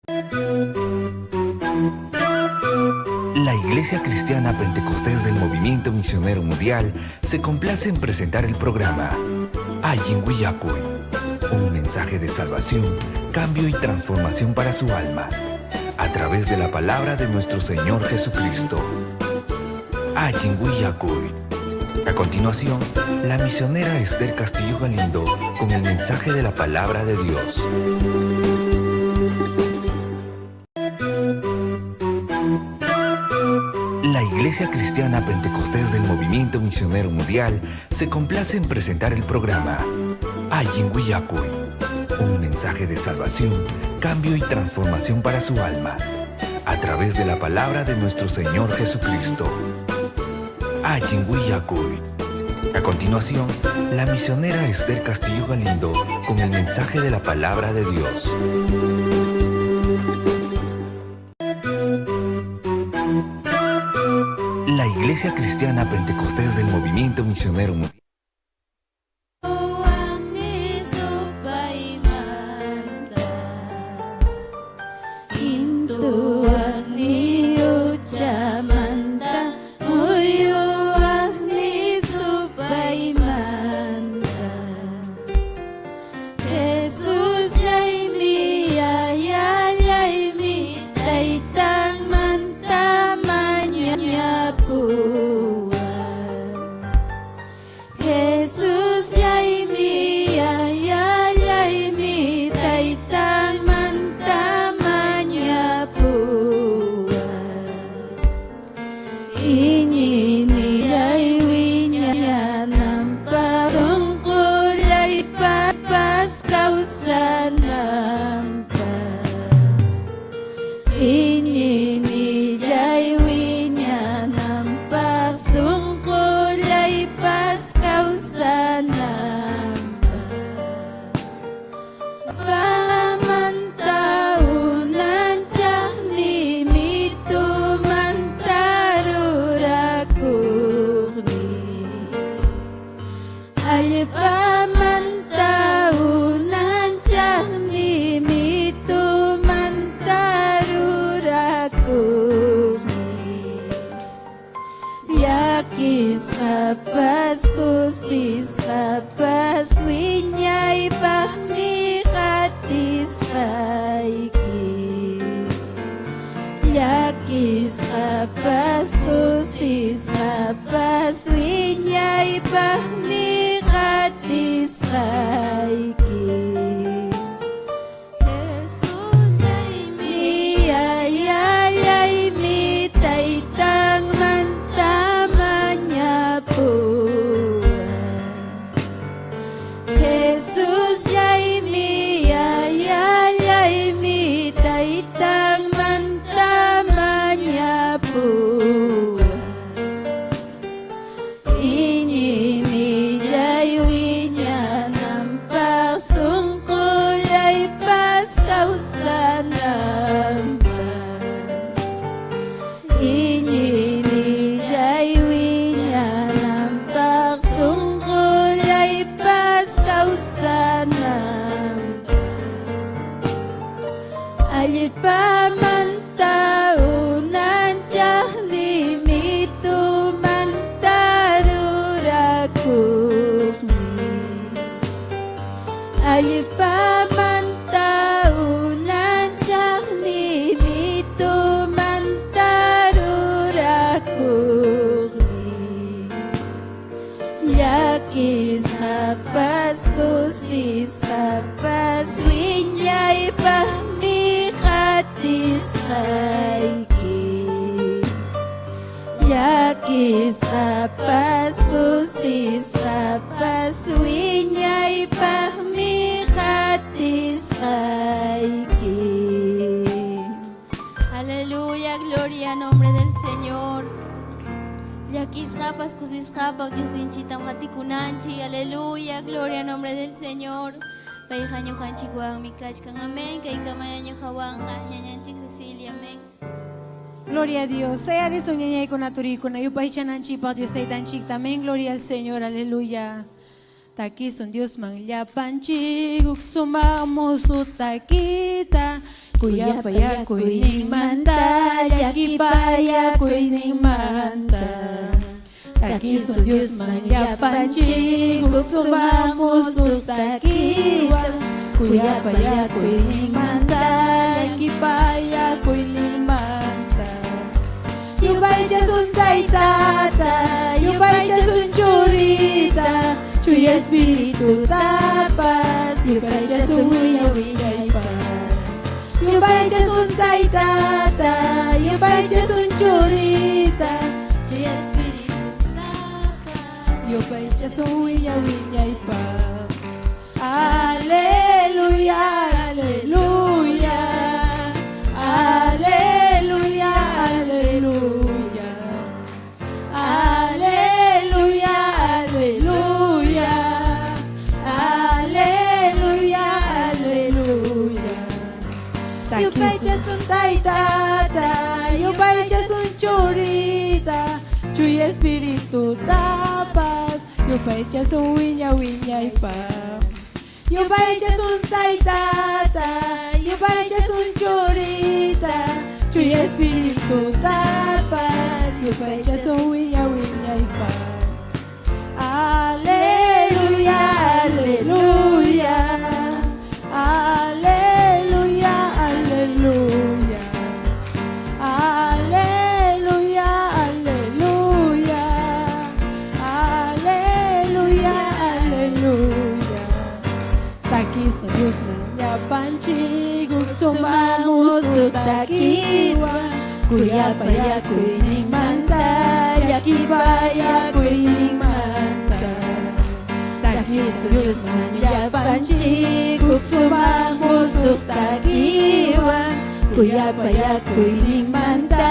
La Iglesia Cristiana Pentecostés del Movimiento Misionero Mundial se complace en presentar el programa Allin Willakuy, un mensaje de salvación, cambio y transformación para su alma, a través de la palabra de nuestro Señor Jesucristo. Allin Willakuy. A continuación, la misionera Esther Castillo Galindo con el mensaje de la palabra de Dios. La Iglesia Cristiana Pentecostés del Movimiento Misionero Mundial se complace en presentar el programa Allin Willakuy, un mensaje de salvación, cambio y transformación para su alma, a través de la palabra de nuestro Señor Jesucristo. Allin Willakuy. A continuación, la misionera Esther Castillo Galindo con el mensaje de la palabra de Dios. La Iglesia Cristiana Pentecostés del Movimiento Misionero Mundial. Llakisqapas kusisqapas Diosninchitam qatikunanchik. Aleluya, gloria a nombre del Señor. Payqa ñuqanchikwanmi kachkan. Amén. Kaykamaya ñuqawanqa ñañanchik Cecilia. Amén. Gloria a Dios. Sayarisun ñañaykuna turikuna yupaychananchikpaq Dios taytanchikta. Amén. Gloria al Señor. Aleluya. Takisun Diosman llapanchik huk sumaq musu takita. Kuyapayakuyninmanta, llakipayakuyninmanta. Takisun Diosman llapanchik huk sumaq musuq takiwan. Kuyapayakuyninmanta, llakipayakuyninmanta. Yupaychasun Taytata, yupaychasun Churita, Chuya Espiritutapas, yupaychasun wiña wiñaypaq. Yupaychasun Taytata, yupaychasun Churita, Chuya Espiritutapas, yupaychasun wiña wiñaypaq. Aleluya, aleluya, aleluya, aleluya. Aleluya, aleluya, aleluya, aleluya. Yupaychasun Taytata, yupaychasun Churita, Chuya Espiritutapas, yupaychasun wiña wiñaypaq. Yupaychasun Taytata, yupaychasun Churita, Chuya Espiritutapas, yupaychasun wiña wiñaypaq. Aleluya, aleluya, aleluya, aleluya. Aleluya, aleluya, aleluya, aleluya. Takisun Diosman llapanchik huk sumaq musuq takiwan. Kuyapayakuyninmanta, llakipayakuyninmanta. Takisun Diosman llapanchik huk sumaq musuq takiwan. Kuyapayakuyninmanta,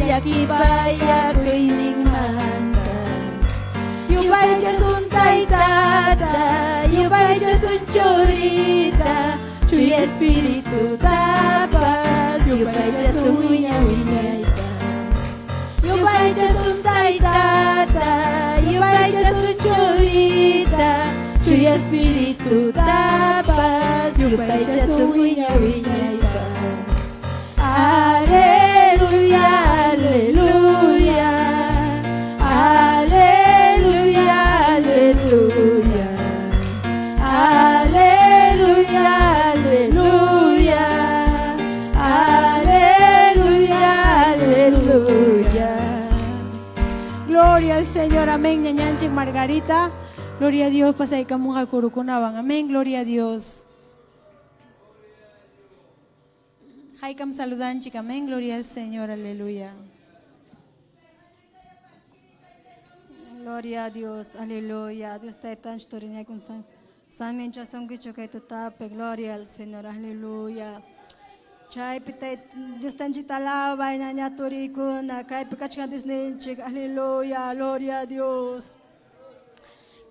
llakipayakuyninmanta. Yupaychasun Taytata, yupaychasun Churita, Chuya Espiritutapas, yupaychasun wiña wiñaypaq. Yupaychasun Taytata, yupaychasun Churita, Chuya Espiritutapas, yupaychasun wiña wiñaypaq. Aleluya, aleluya, aleluya, aleluya. Aleluya, aleluya, aleluya, aleluya. Gloria al Señor, amén. Ñañanchik Margarita. Gloria a Dios, pasaykamunqa kurukunawan. Amén, gloria a Dios. Haykam saludanchik, amén, gloria al Señor, aleluya. Gloria a Dios, aleluya. Dios taytanchik turiñakun san saminchasunkichu kay tutapi, gloria al Señor, aleluya. Chaypi Dios tanchikta alabay ñaña turikuna, kaypi kachkan Dios ninchik, aleluya, gloria a Dios.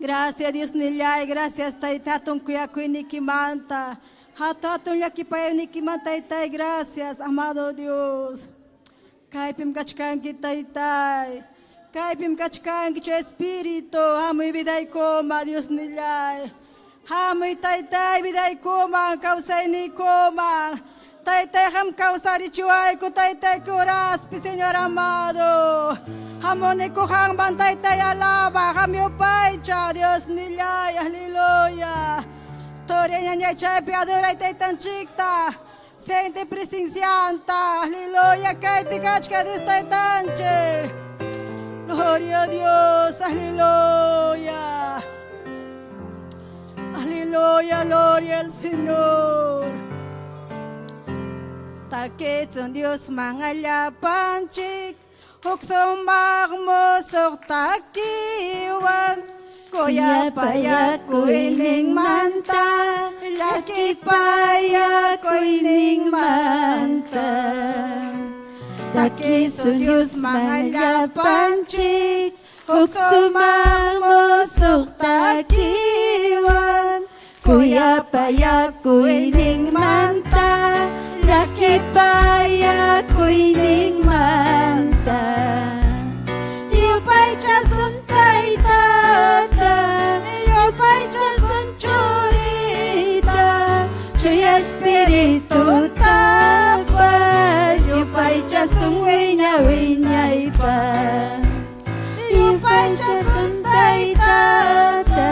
Gracias Dios nillay, gracias tayta hatun kuyakuynikimanta. Hatun hatun llakipaynikimanta taytay, gracias amado Dios. Kaypim kachkanki taytay. Kaypim kachkanki Chuya Espíritu, hamuy vidaykuma Dios nillay. Hamuy taytay vidaykuma, kawsayniykuma. Taytay qam kawsarichiwayku taytay kuraspi Señor amado. Hamuniku qamman taytay alaba, qam yupaycha Dios nillay, aleluya. Turi ñañay chaypi adoray taytanchikta. Sente presencianta, aleluya, kaypi kachka Dios taytanchik. Gloria a Dios, aleluya. Aleluya, gloria al Señor. Takisun Diosman llapanchik, huk sumaq musuq takiwan. Kuyapayakuyninmanta, llakipayakuyninmanta. Takisun Diosman llapanchik, huk sumaq musuq takiwan. Kuyapayakuyninmanta, llakipayakuyninmanta. Yupaychasun Taytata, yupaychasun Churita, Chuya Espiritutapas. Yupaychasun wiña wiñaypaq. Yupaychasun Taytata,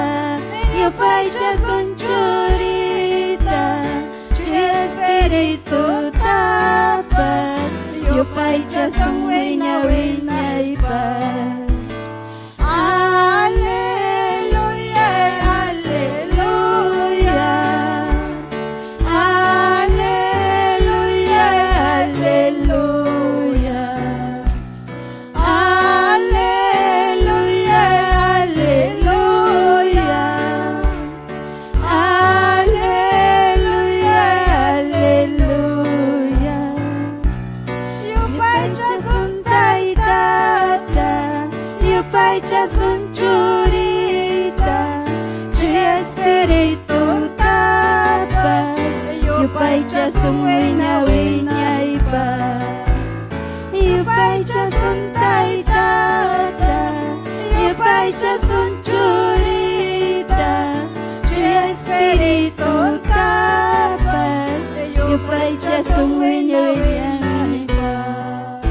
yupaychasun Churita, Chuya Espiritutapas, yupaychasun wiña wiñaypaq. Aleluya, aleluya. Aleluya, aleluya. Aleluya, aleluya. Aleluya, aleluya. Yupaychasun Taytata, yupaychasun Churita, Chuya Espirituntapas, yupaychasun wiña wiñaypaq. Yupaychasun Taytata, yupaychasun Churita, Chuya Espirituntapas, yupaychasun wiña wiñaypaq.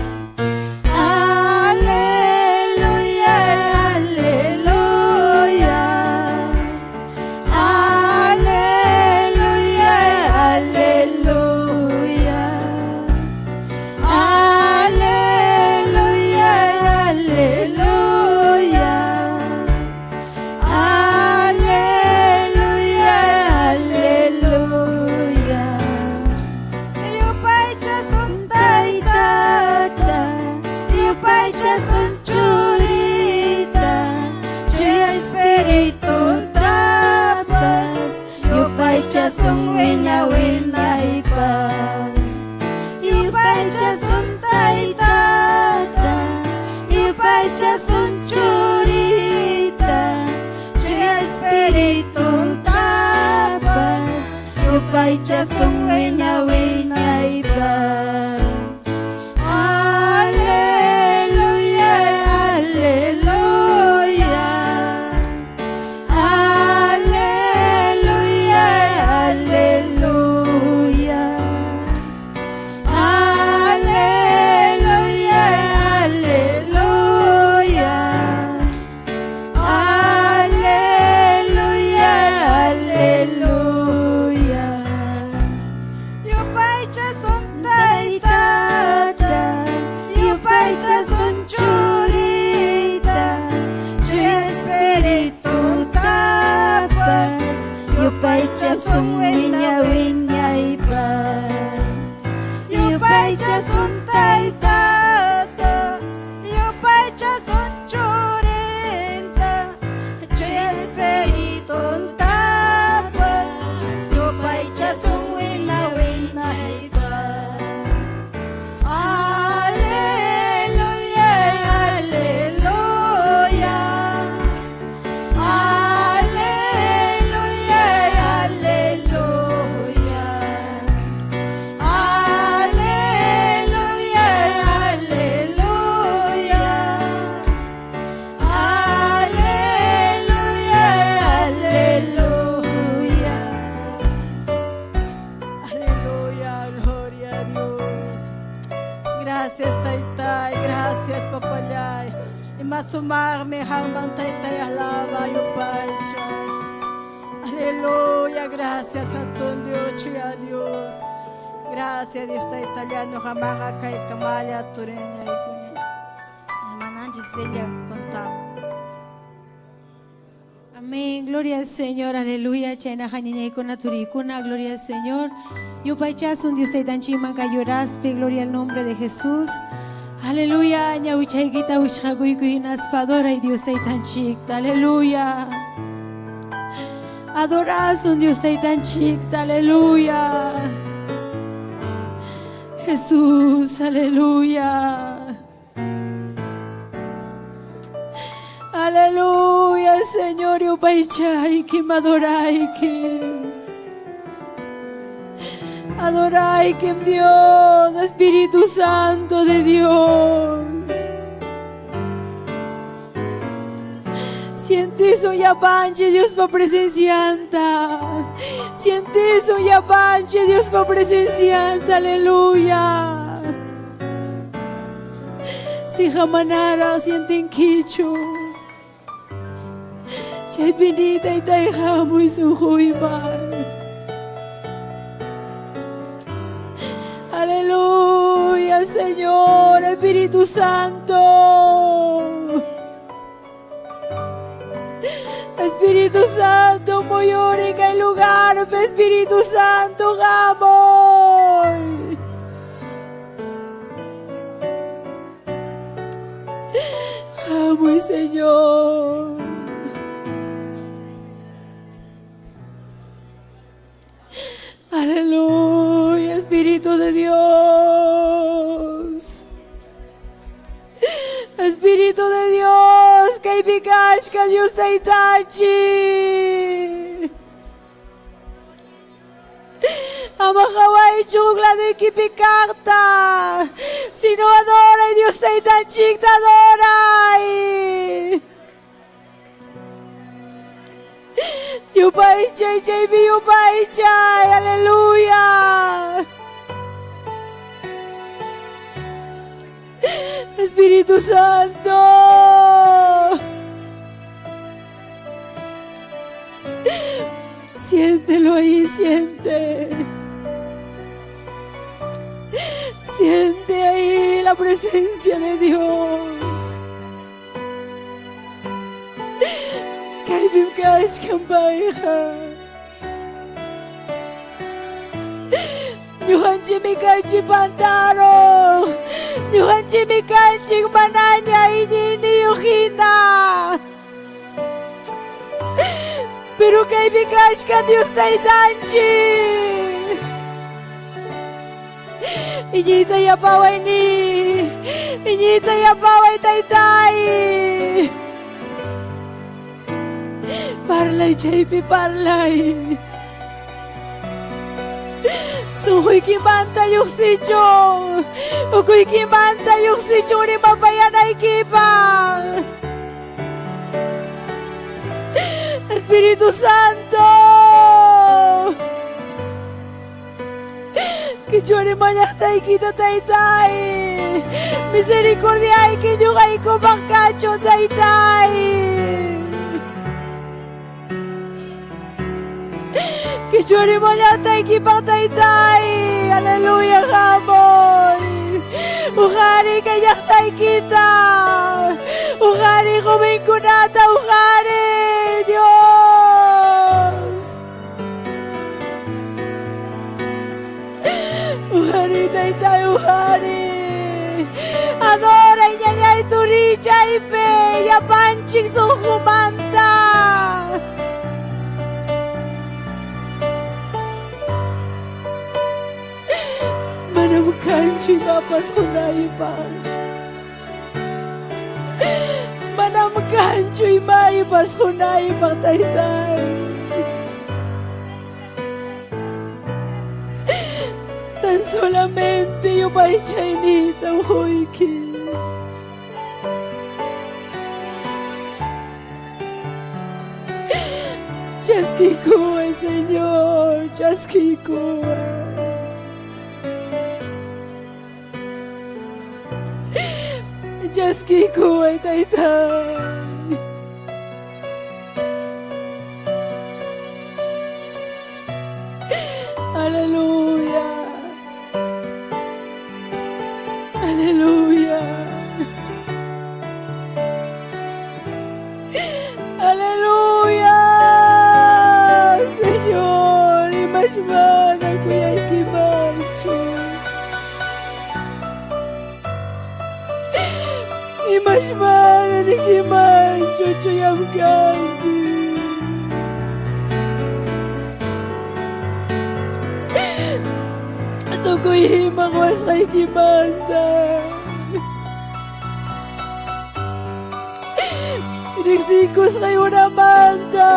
Aleluya, aleluya. Aleluya, aleluya. Aleluya, aleluya. Aleluya, aleluya. Yupaychasun Taytata, yupaychasun Churita, Chuya Espirituntapas, yupaychasun wiña wiñaypaq. Yupaychasun Taytata, yupaychasun Churita, Chuya Espirituntapas, yupaychasun wiña wiñaypaq. Aleluya, aleluya. Aleluya, aleluya. Aleluya, aleluya. Aleluya, aleluya. Yupaychasun Taytata, yupaychasun Churita, Chuya Espirituntapas, yupaychasun wiña wiñaypaq. Yupaychasun Taytata, yupaychasun Churinta, Chuya Espirituntapas, yupaychasun wiña wiñaypaq. Aleluya, aleluya. Aleluya, aleluya. Aleluya, aleluya. Aleluya, aleluya. Aleluya, gloria a Dios. Gracias, Taytay. Gracias, Papallay. Ima sumaqmi qamman Taytay alaba yupaychay. Aleluya, gracias hatun Dios, chuya Dios. Gracias, Dios Taytallay, ñuqamanqa kaykamalla turiñaykuña. Hermananchis Celia Fontana. Amén, gloria al Señor, aleluya. Chaynaqa ñañaykuna turiykuna, gloria al Señor. Yupaychasun Dios taytanchikman kayuraspi, gloria al nombre de Jesús. Aleluya, ñawichaykita wichqakuykuy hinaspa adoray Dios taytanchikta, aleluya. Adorasun Dios taytanchikta, aleluya. Jesús, aleluya. Aleluya, Señor, yupaychaykim, adoraykim. Adoraykim, Dios, Espíritu Santo de Dios. Sientisun llapanchik Diospa presencianta. Sientisun llapanchik Diospa presencianta. Aleluya. Siqa manaraq sientinkichu. Chaypi niy taytay hamuy sunquyman. Aleluya, Señor, Espíritu Santo. Espíritu Santo, muyuri kay lugar, Espíritu Santo, hamuy. Hamuy, Señor. Aleluya, Espíritu de Dios. Espíritu de Dios, kaypi kachkan Dios Taytanchik. Ama qawaychu huk laduykipi kaqta, sino adoray Dios Taytanchikta adoray. Yupaychay chaypi yupaychay, aleluya. Espíritu Santo. Siéntelo ahí, siente. Siente ahí la presencia de Dios. Kaypim kachkan payqa. Ñuqanchikmi kanchik pantaruq. Ñuqanchikmi kanchik manaña iñiyniyuq hina. Pero kaypi kachkan Dios Taytanchik. Iñiyta yapaway ni. Iñiyta yapaway taytay. Parlay chaypi parlay. Sunquykimanta lluqsichun. Ukuykimanta lluqsichun rimapayanaykipaq. Espíritu Santo. Kichuri mallaqtaykita taytay. Misericordiayki ñuqaykupaq kachun taytay. Kichuri mallaqtaykipaq taytay. Aleluya hamuy. Uqari kay llaqtaykita. Uqari jovenkunata uqari Dios. Uqari taytay uqari. Adoray ñañay turichaypi llapanchik sunqumanta. Manam kanchu imapas qunaypaq. Manam kanchu imaypas qunaypaq, taytay. Tan solamente yupaychayniytam quyki. Chaskiykuway, Señor, chaskiykuway. Chaskiykuway, taytay. Aleluya. Aleluya. Aleluya. Señor, imashmana kuyaykimanchu. Imashmana nikimanchu chuyam kanki. Tukuy ima qowasqaykimanta. Riqsiykusqay uramanta.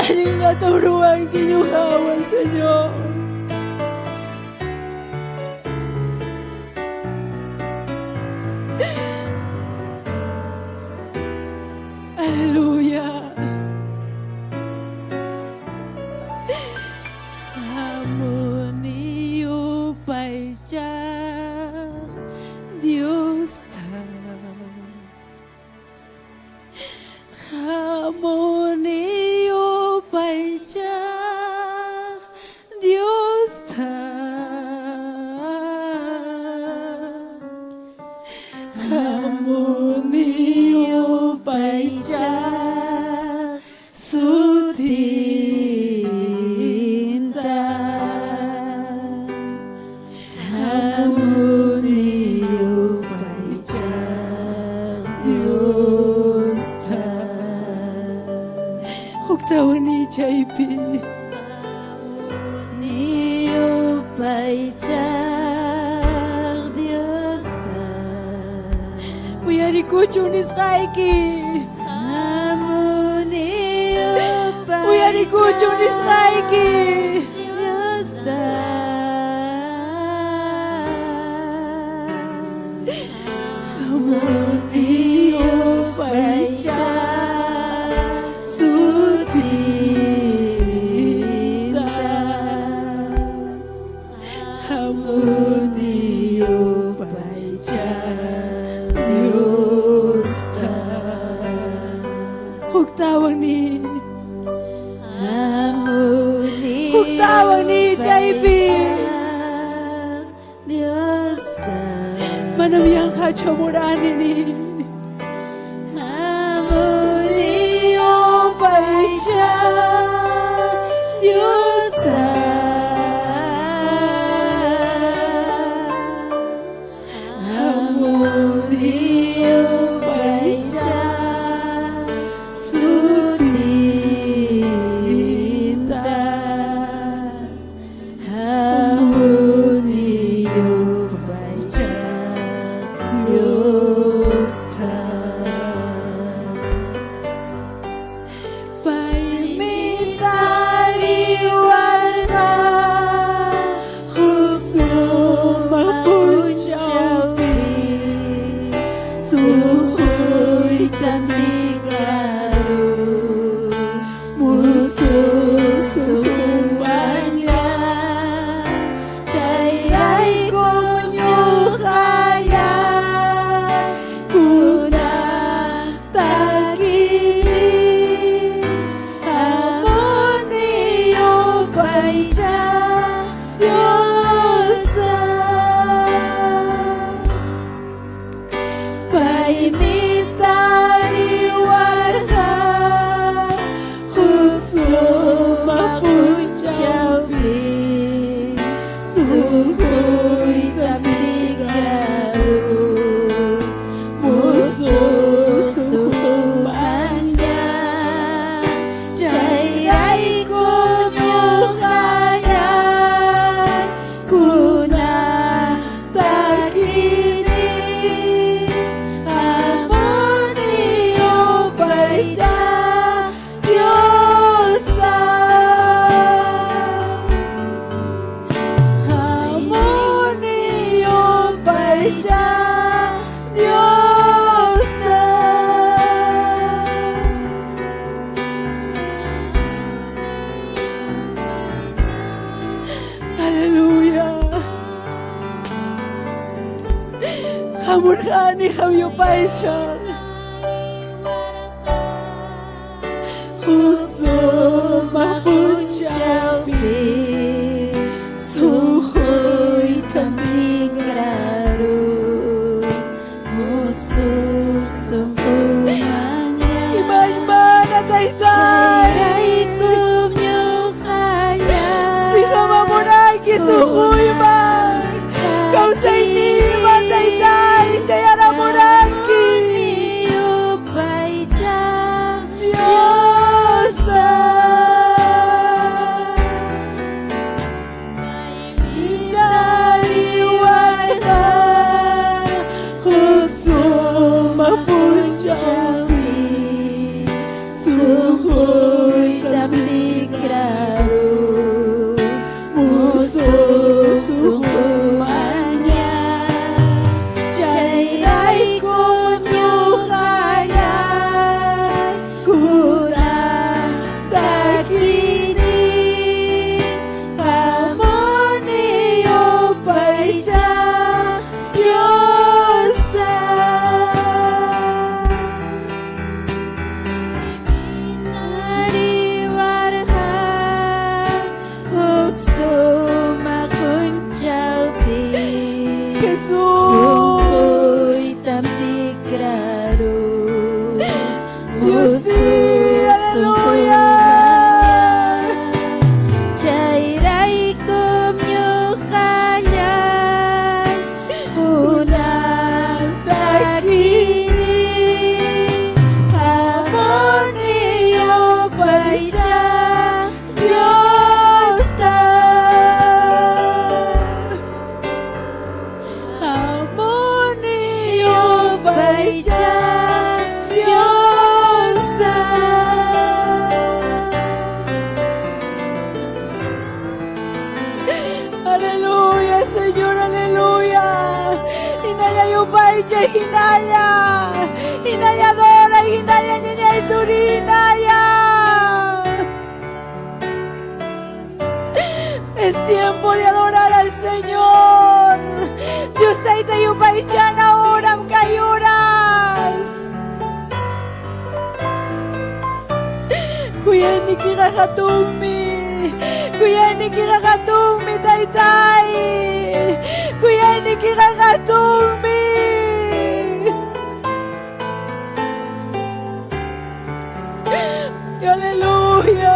Allinllatam ruwanki ñuqawan, Señor. Aleluya. Hamuni yupaychaq. Hamuni yupaychaq sutinta. Hamuni yupaychaq Diosta. Huktawan niy chaypi. Hamuni yupaychaq Diosta. Uyarikuchun nisqayki. Hamuni yupaychaq Uyarikuchun nisqayki. Diosta. Hamuni yupaychaq sutinta. Hamuni yupaychaq Diosta. Huktawan niy. Hamuni Huktawan niy chaypi. yupaychaq Diosta. Manam yanqachu hamurani niy. Hamuni Yupaychaq Diosta. Hamuni yupaychaq sutinta. Hamuni yupaychaq Diosta. Paymi tariwarqa huk sumaq punchawpi sunquytam tikrarun musuq sunqumanña chayrayku ñuqalla kunan takini Hamuni yupaychaq Diosta. Paymi tariwarqa huk sumaq punchawpi sunquytam tikrarun musuq sunqumanña chayrayku ñuqalla kunan takini Hamuni yupaychaq Diosta. Hamuni yupaychaq Diosta. Aleluya. Hamurqani qam yupaychaq huk sumaq punchawpi sunquytam Tikrarun musuq sunqumanña Imaymana taytay Chayraykum ñuqalla Sihamamunayki sunquyman kawsayniyman taytay chayaramunanki yupaychaq Diosta. Tariwarqa huk sumaq punchawpi sunquytam tikrarun musuq sunqumanña. Yupaycha Diosta. Aleluya, Señor, aleluya. Hinalla yupaycha, hinalla. Hinalla adora, hinalla ñañay turi, hinalla. Es tiempo de adorar al Señor. Dios tayta yupaychana horam kay uras. Kuyaynikiqa hatunmi. Kuyaynikiqa hatunmi, taytay. Kuyaynikiqa hatunmi. Aleluya.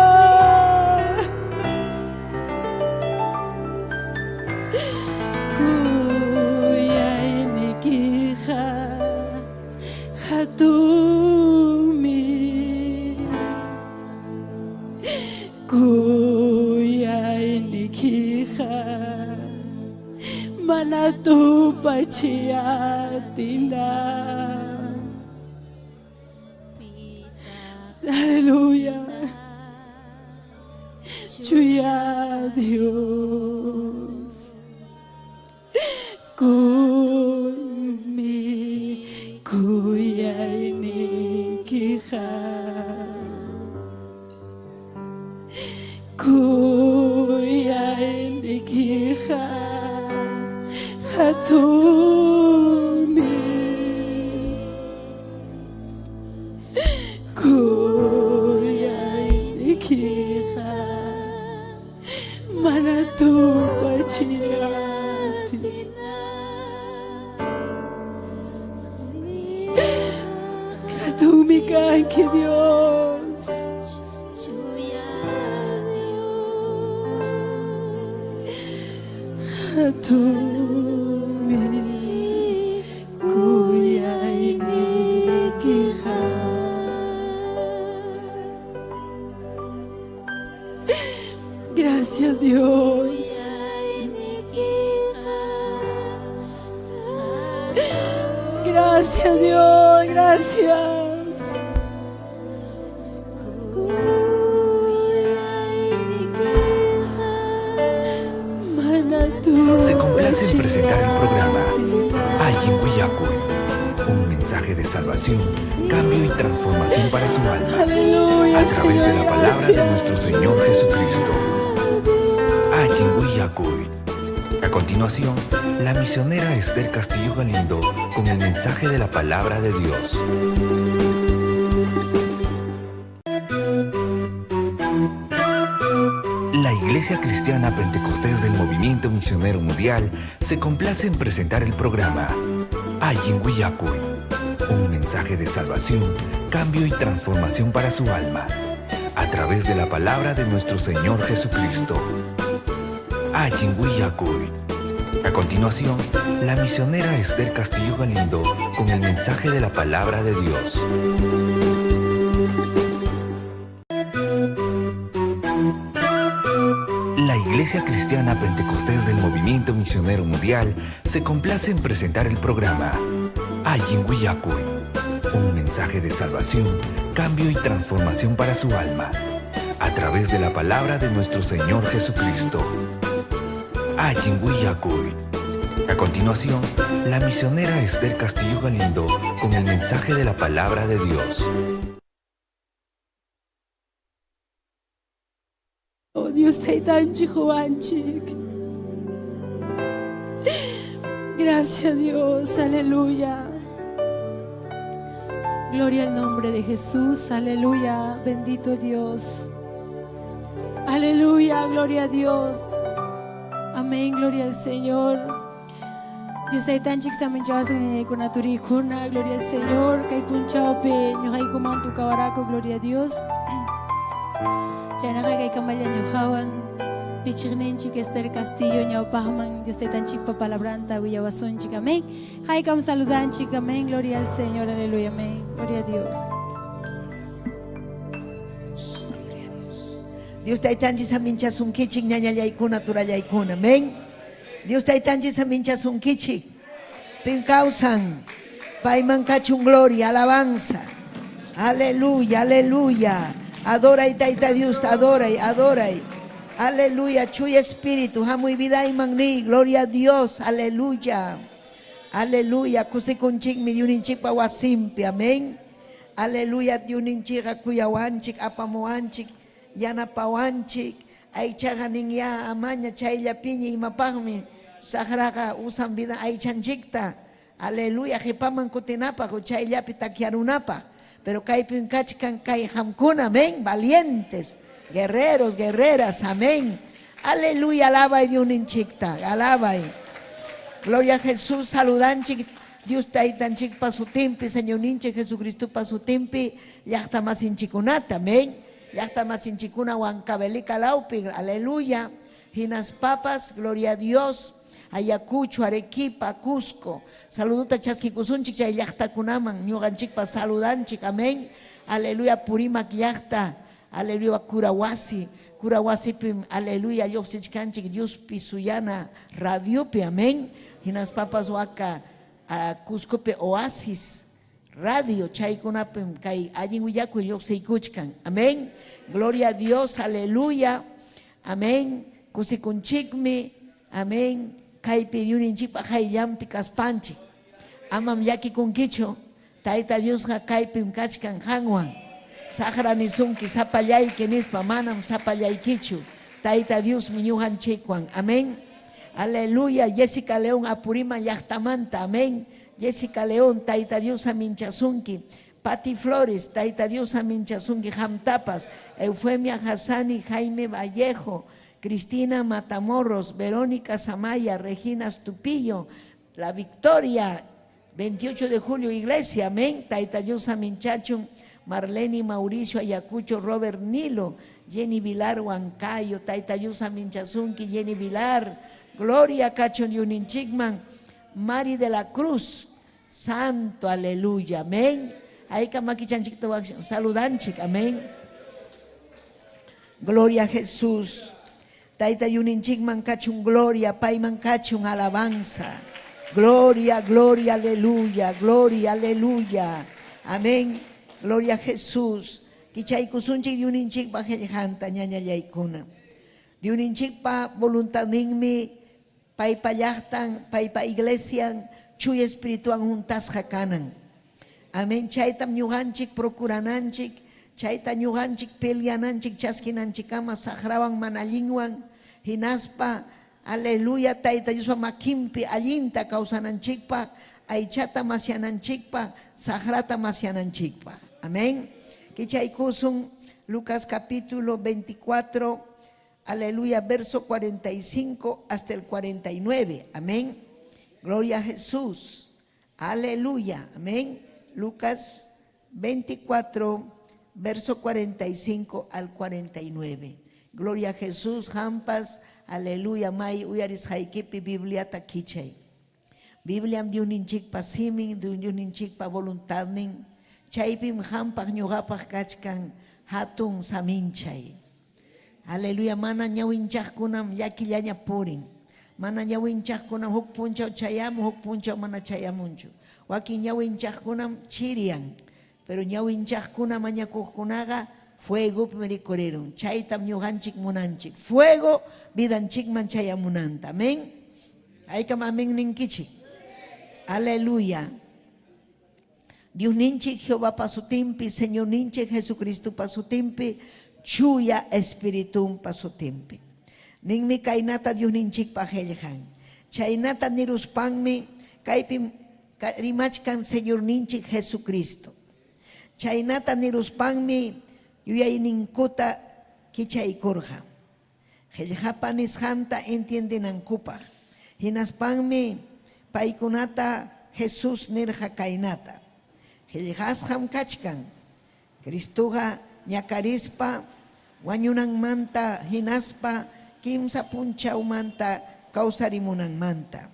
Kuyaynikiqa hatunmi. Kuyaynikiqa mana tupachiy atina. Aleluya. Chuya Dios. Kunmi kuyaynikiqa. Kuyaynikiqa hatunmi. Kuyaynikiqa mana tupachiy atina. Hatunmi kanki Dios. Hatunmi kuyaynikiqa. Gracias Dios. Gracias Dios, gracias. Mana Se complace en presentar el programa tupachiy Allin Willakuy, un mensaje de salvación, cambio y transformación para su alma. Aleluya, A través de Señor, la palabra de gracias. nuestro Señor Jesucristo. Allin Willakuy. A continuación, la misionera Esther Castillo Galindo con el mensaje de la palabra de Dios. La Iglesia Cristiana Pentecostés del Movimiento Misionero Mundial se complace en presentar el programa Allin Willakuy, un mensaje de salvación, cambio y transformación para su alma, a través de la palabra de nuestro Señor Jesucristo. Allin Willakuy. A continuación, la misionera Esther Castillo Galindo con el mensaje de la palabra de Dios. La Iglesia Cristiana Pentecostés del Movimiento Misionero Mundial se complace en presentar el programa Allin Willakuy, un mensaje de salvación, cambio y transformación para su alma, a través de la palabra de nuestro Señor Jesucristo. Allin Willakuy. A continuación, la misionera Esther Castillo Galindo con el mensaje de la palabra de Dios. Oh Dios taytanchik Juanchik. Gracias Dios, aleluya. Gloria al nombre de Jesús, aleluya. Bendito Dios. Aleluya, gloria a Dios. Amén, gloria al Señor. Dios taytanchik saminchawasun ñañaykuna turiykuna, gloria al Señor. Kay punchawpi ñuqaykuman tukawaraku, gloria a Dios. Chaynaqa kaykamalla ñuqawan michiqninchik Esther Castillo ñawpaqman Dios taytanchikpa palabranta willawasunchik, amén. Haykam saludanchik, amén, gloria al Señor, aleluya, amén. Gloria a Dios. Gloria a Dios. Dios taytanchik saminchasunkichik ñañallaykuna turallaykuna. Amén. Dios taytanchik saminchasunkichik. Pim kawsan. Payman kachun gloria, alabanza. Aleluya, aleluya. Adoray Tayta Diosta, adoray, adoray. Aleluya, chuya espíritu, hamuy vidayman ni, gloria a Dios, aleluya. Aleluya, kusikunchikmi Diosninchikpa wasinpi, amén. Aleluya, Diosninchikqa kuyawanchik, apamuwanchik, yanapawanchik. Aychaqa ninyá amaña chayllapiña imapaqmi saqraqa usan vida aychanchikta. Aleluya, qipaman kutinapaq o chayllapi takyarunapaq. Pero kaypim kachkan kay qamkuna, amén, valientes, guerreros, guerreras, amén. Aleluya, alabay Diosninchikta, alabay. Gloria a Jesús, saludanchik Dios Taytanchikpa sutinpi, Señorninchik Jesucristopa sutinpi, llaqtamasinchikunata, amén. Llaqtamasinchikuna Huancavelica lawpi, aleluya. Hinaspapas, gloria a Dios, Ayacucho, Arequipa, Cusco. Saluduta chaskikusunchik chay llaqtakunaman, ñuqanchikpa saludanchik, amén. Aleluya, Purimac llaqta, aleluya, Curahuasi, Curahuasipim, aleluya, lluqsichkanchik Diospi suyana radiopi, amén. Hinaspapas waka Cuscopi Oasis Radio, chaykunapim kay allin willakuy lluqsiykuchkan, amén. Gloria a Dios, aleluya, amén. Kusikunchikmi, amén. Kaypi Diosninchikpa qayllanpi kaspanchik, amam llakikunkichu. Tayta Diosqa kaypim kachkan qanwan. Saqra nisunki sapallayki nispa, manam sapallaykichu. Tayta Diosmi ñuqanchikwan, amén. Aleluya, Jessica León Apurima llaqtamanta, amén. Jessica León, Tayta Dios aminchasunki. Pati Flores, Tayta Dios aminchasunki qamtapas. Eufemia Hassani, Jaime Vallejo, Cristina Matamorros, Verónica Samaya, Regina Stupillo, La Victoria, 28 de julio, iglesia, amén. Tayta Dios aminchachun. Marlene Mauricio Ayacucho, Robert Nilo, Jenny Vilar Huancayo, Tayta Dios aminchasunki, Jenny Vilar, Gloria kachun Diosninchikman, Mari de la Cruz, Santo, aleluya, amén. Ayka makichanchikta saludanchik, amén. Gloria a Jesús. Tayta Diosninchikman kachun gloria, payman kachun alabanza. Gloria, gloria, aleluya, gloria, aleluya. Amén. Gloria a Jesús. Kichaykusunchik Diosninchikpa qillqanta ñañallaykuna. Diosninchikpa voluntadninmi paypa llaqtan, paypa iglesian, chuya espirituwan huntasqa kanan. Amén. Chaytam ñuqanchik procurananchik, chayta ñuqanchik peleananchik chaskinanchikkama saqrawan mana allinwan, hinaspa, aleluya, Tayta Diospa makinpi allinta kawsananchikpaq, aychata masyananchikpaq, saqrata masyananchikpaq. Amén. Kichaykusun Lucas capítulo 24, aleluya, verso 45 hasta el 49. Amén. Gloria a Jesús. Aleluya. Amén. Lucas 24, verso 45 al 49. Gloria a Jesús, hampas, aleluya, may uyarisqaykipi Bibliata kichay. Bibliam Diosninchikpa simin, Diosninchikpa voluntadnin, chaypim hampaq ñuqapaq kachkan hatun saminchay. Aleluya, mana ñawinchaqkunam llakillaña purin. Mana ñawinchaqkunam huk punchaw chayamun, huk punchaw mana chayamunchu. Wakin ñawinchaqkunam chiriyan, pero ñawinchaqkuna mañakuqkunaqa fuegopim rikurirun. Chaytam ñuqanchik munanchik. Fuego vidanchikman chayamunanta. Amén. Haykam amén ninkichik. Aleluya. Diosninchik Jehovapa sutinpi, Señorninchik Jesucristopa sutinpi, Chuya Espiritunpa sutinpi. Ninmi kaynata Diosninchikpa qellqan. Chaynata niruspanmi kaypim rimachkan Señorninchik Jesucristo. Chaynata niruspanmi yuyayninkuta kichaykurqa. Qellqapa nisqanta entiendenankupaq. Hinaspanmi paykunata Jesús nirqa kaynata, Qellqasqam kachkan, Cristoqa ñakarispa wañunanmanta hinaspa kimsa punchawmanta kawsarimunanmanta.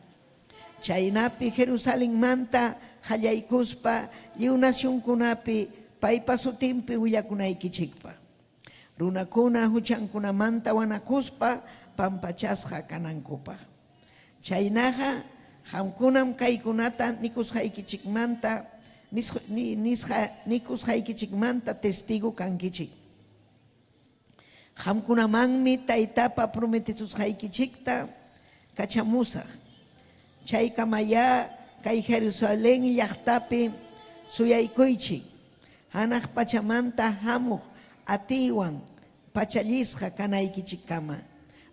Chaynapi Jerusalenmanta qallaykuspa lliw nacionkunapi paypa sutinpi willakunaykichikpaq. Runakuna huchankunamanta wanakuspa pampachasqa kanankupaq. Chaynaqa, Qamkunam kaykunata nikusqaykichikmanta nikusqaykichikmanta testigo kankichik. Qamkunamanmi Taytapa prometesusqaykichikta kachamusaq. Chaykamayá kay Jerusalén llaqtapi suyaykuychik, hanaq pachamanta hamuq atiywan pachallisqa kanaykichikkama.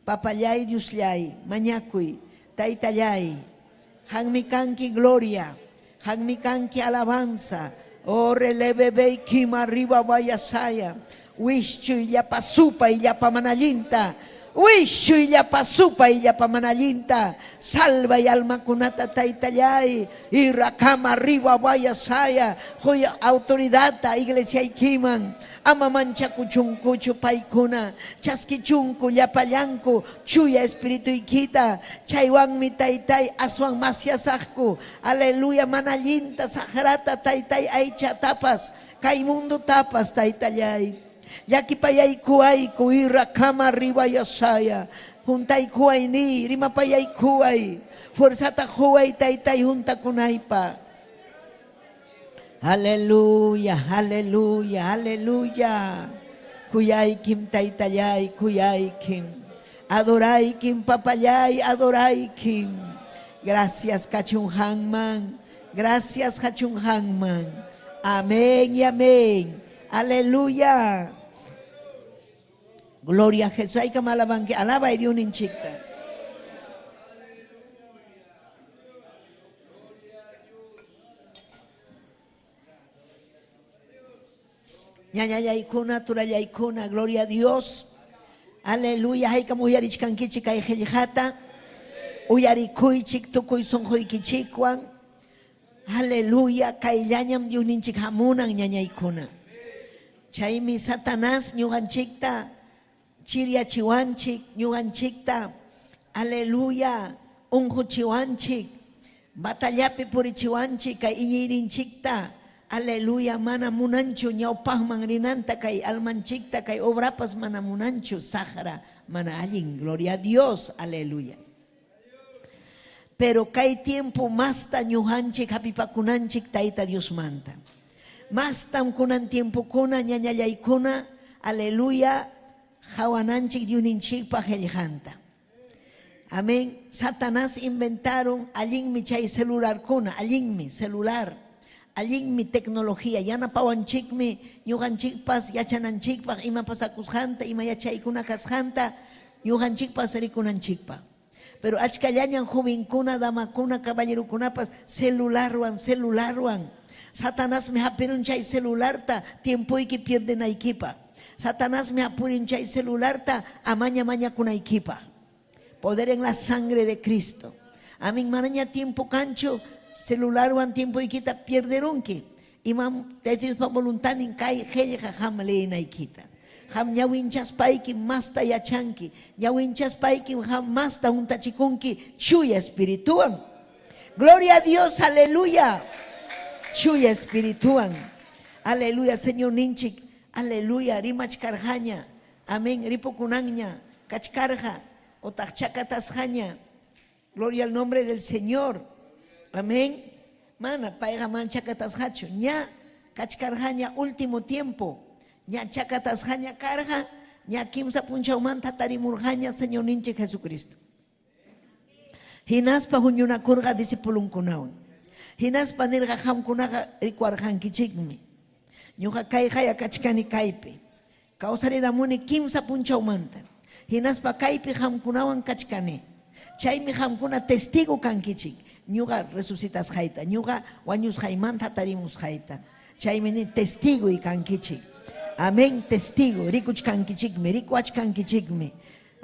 Papallay Dioslláy, mañakuy, Taytalláy, qanmi kanki gloria, qanmi kanki alabanza. Oh, relevebey kima riba vayasaya, wischuy llapa supay llapa mana allinta, wischuy llapa supay llapa mana allinta, salvay almakunata Taytalláy, irrakama riba vayasaya, quy autoridadta iglesiaykiman. Ama manchakuchunkuchu paykuna, chaskichunku llapallanku Chuya Espirituykita, chaywanmi Taytay aswan masyasaqku. Aleluya, mana allinta, saqrata, Taytay aychatapas, kay mundotapas, Taytallay. Llakipayaykuwayku, irrakama ribayasaya. Juntaykuway niy, rimapayaykuway. Fuerzata quway, Taytay, juntakunaypaq. Aleluya, aleluya, aleluya. Kuyaykim taytallay, kuyaykim. Adoraykim papallay, adoraykim. Gracias kachun qanman, gracias kachun qanman. Amén y amén. Aleluya. Gloria a Jesús. Haykam alabanki, alabay Diosninchikta. Ñañallaykuna, turallaykuna, gloria a Dios. Aleluya, haykam uyarichkankichik kay qillqata. Uyarikuychik tukuy sunquykichikwan. Aleluya, kayllañam Diosninchik hamunan ñañaykuna. Chaymi Satanás ñuqanchikta chiryachiwanchik, ñuqanchikta, aleluya, unquchiwanchik, batallapi purichiwanchik kay iñiyninchikta, aleluya, mana munanchu ñawpaqman rinanta kay almanchikta, kay obrapas mana munanchu, saqra, mana allin, gloria a Dios, aleluya. Pero kay tiempo masta ñuqanchik hapipakunanchik Tayta Diosmanta. Mastam kunan tiempokuna ñañallaykuna, aleluya, qawananchik Diosninchikpa qellqanta. Amén. Satanás inventaron allinmi chay celularkuna, allinmi celular, allinmi tecnología, yanapawanchikmi ñuqanchikpas yachananchikpaq ima pasakusqanta, ima yachaykuna kasqanta ñuqanchikpas rikunanchikpaq. Pero achkallañan jovenkuna, damakuna, caballerokunapas celularwan, celularwan. Satanasmi hapirun chay celularta tiempoyki pierdenaykipaq. Satanasmi hapurin chay celularta amaña mañakunaykipaq. Poder en la sangre de Cristo. Amén, manaña tiempo kanchu celularwan tiempoykita pierderunki. Imam Tayta Diospa voluntadnin kay qellqa qam leenaykita. Qam ñawinchaspaykim masta yachanki, ñawinchaspaykim qam masta huntachikunki Chuya Espirituwan. Gloria a Dios, aleluya. Chuya Espirituwan. Aleluya, Señorninchik, aleluya, rimachkarqaña. Amén, ripukunanña, kachkarqa, otaq chakatasqaña. Gloria al nombre del Señor. Amén. Mana, payqa mana chakatasqachu. Ña kachkarqaña último tiempo. Ña chakatasqaña karqa, ña kimsa punchawmanta tarimurqaña Señorninchik Jesucristo. Hinaspa huñunakurqa discipulonkunawan. Hinaspa nirqa qamkunaqa rikuwarqankichikmi. Ñuqa kayqaya kachkani kaypi. Kawsariramuni kimsa punchawmanta, hinaspa kaypi qamkunawan kachkani. Chaymi qamkuna testigo kankichik ñuqa resucitasqayta, ñuqa wañusqaymanta hatarimusqayta. Chaymi ni testigoy kankichik. Amén, testigo, rikuchkankichikmi, rikuachkankichikmi.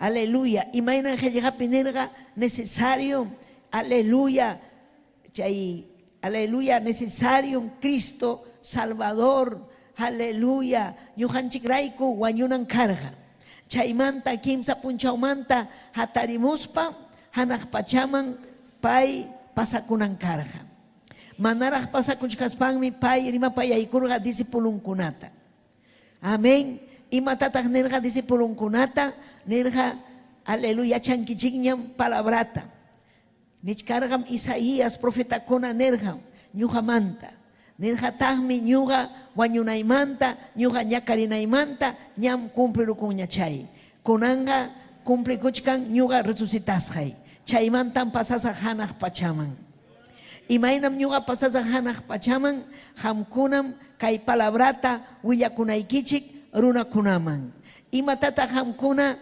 Aleluya. Imaynan qellqapi nirqa necesario, aleluya, Chay, aleluya, necesariom Cristo Salvador, aleluya, ñuqanchikrayku wañunan karqa. Chaymanta kimsa punchawmanta hatarimuspa hanaq pachaman pay pasakunan karqa. Manaraq pasakuchkaspanmi pay rimapayaykurqa discipulonkunata. Amén. Imatataq nirqa discipulonkunata? Nirqa, aleluya, yachankichikñam palabrata. Nichkarqam Isaías profetakuna nirqam ñuqamanta. Nirqataqmi ñuqa wañunaymanta, ñuqa ñakarinaymanta ñam cumplirukunña chay. Kunanqa cumplikuchkan ñuqa resucitasqay. Chaymantam pasasaq hanaq pachaman. Imaynam ñuqa pasasaq hanaq pachaman, qamkunam kay palabrata willakunaykichik runakunaman. Imatataq qamkuna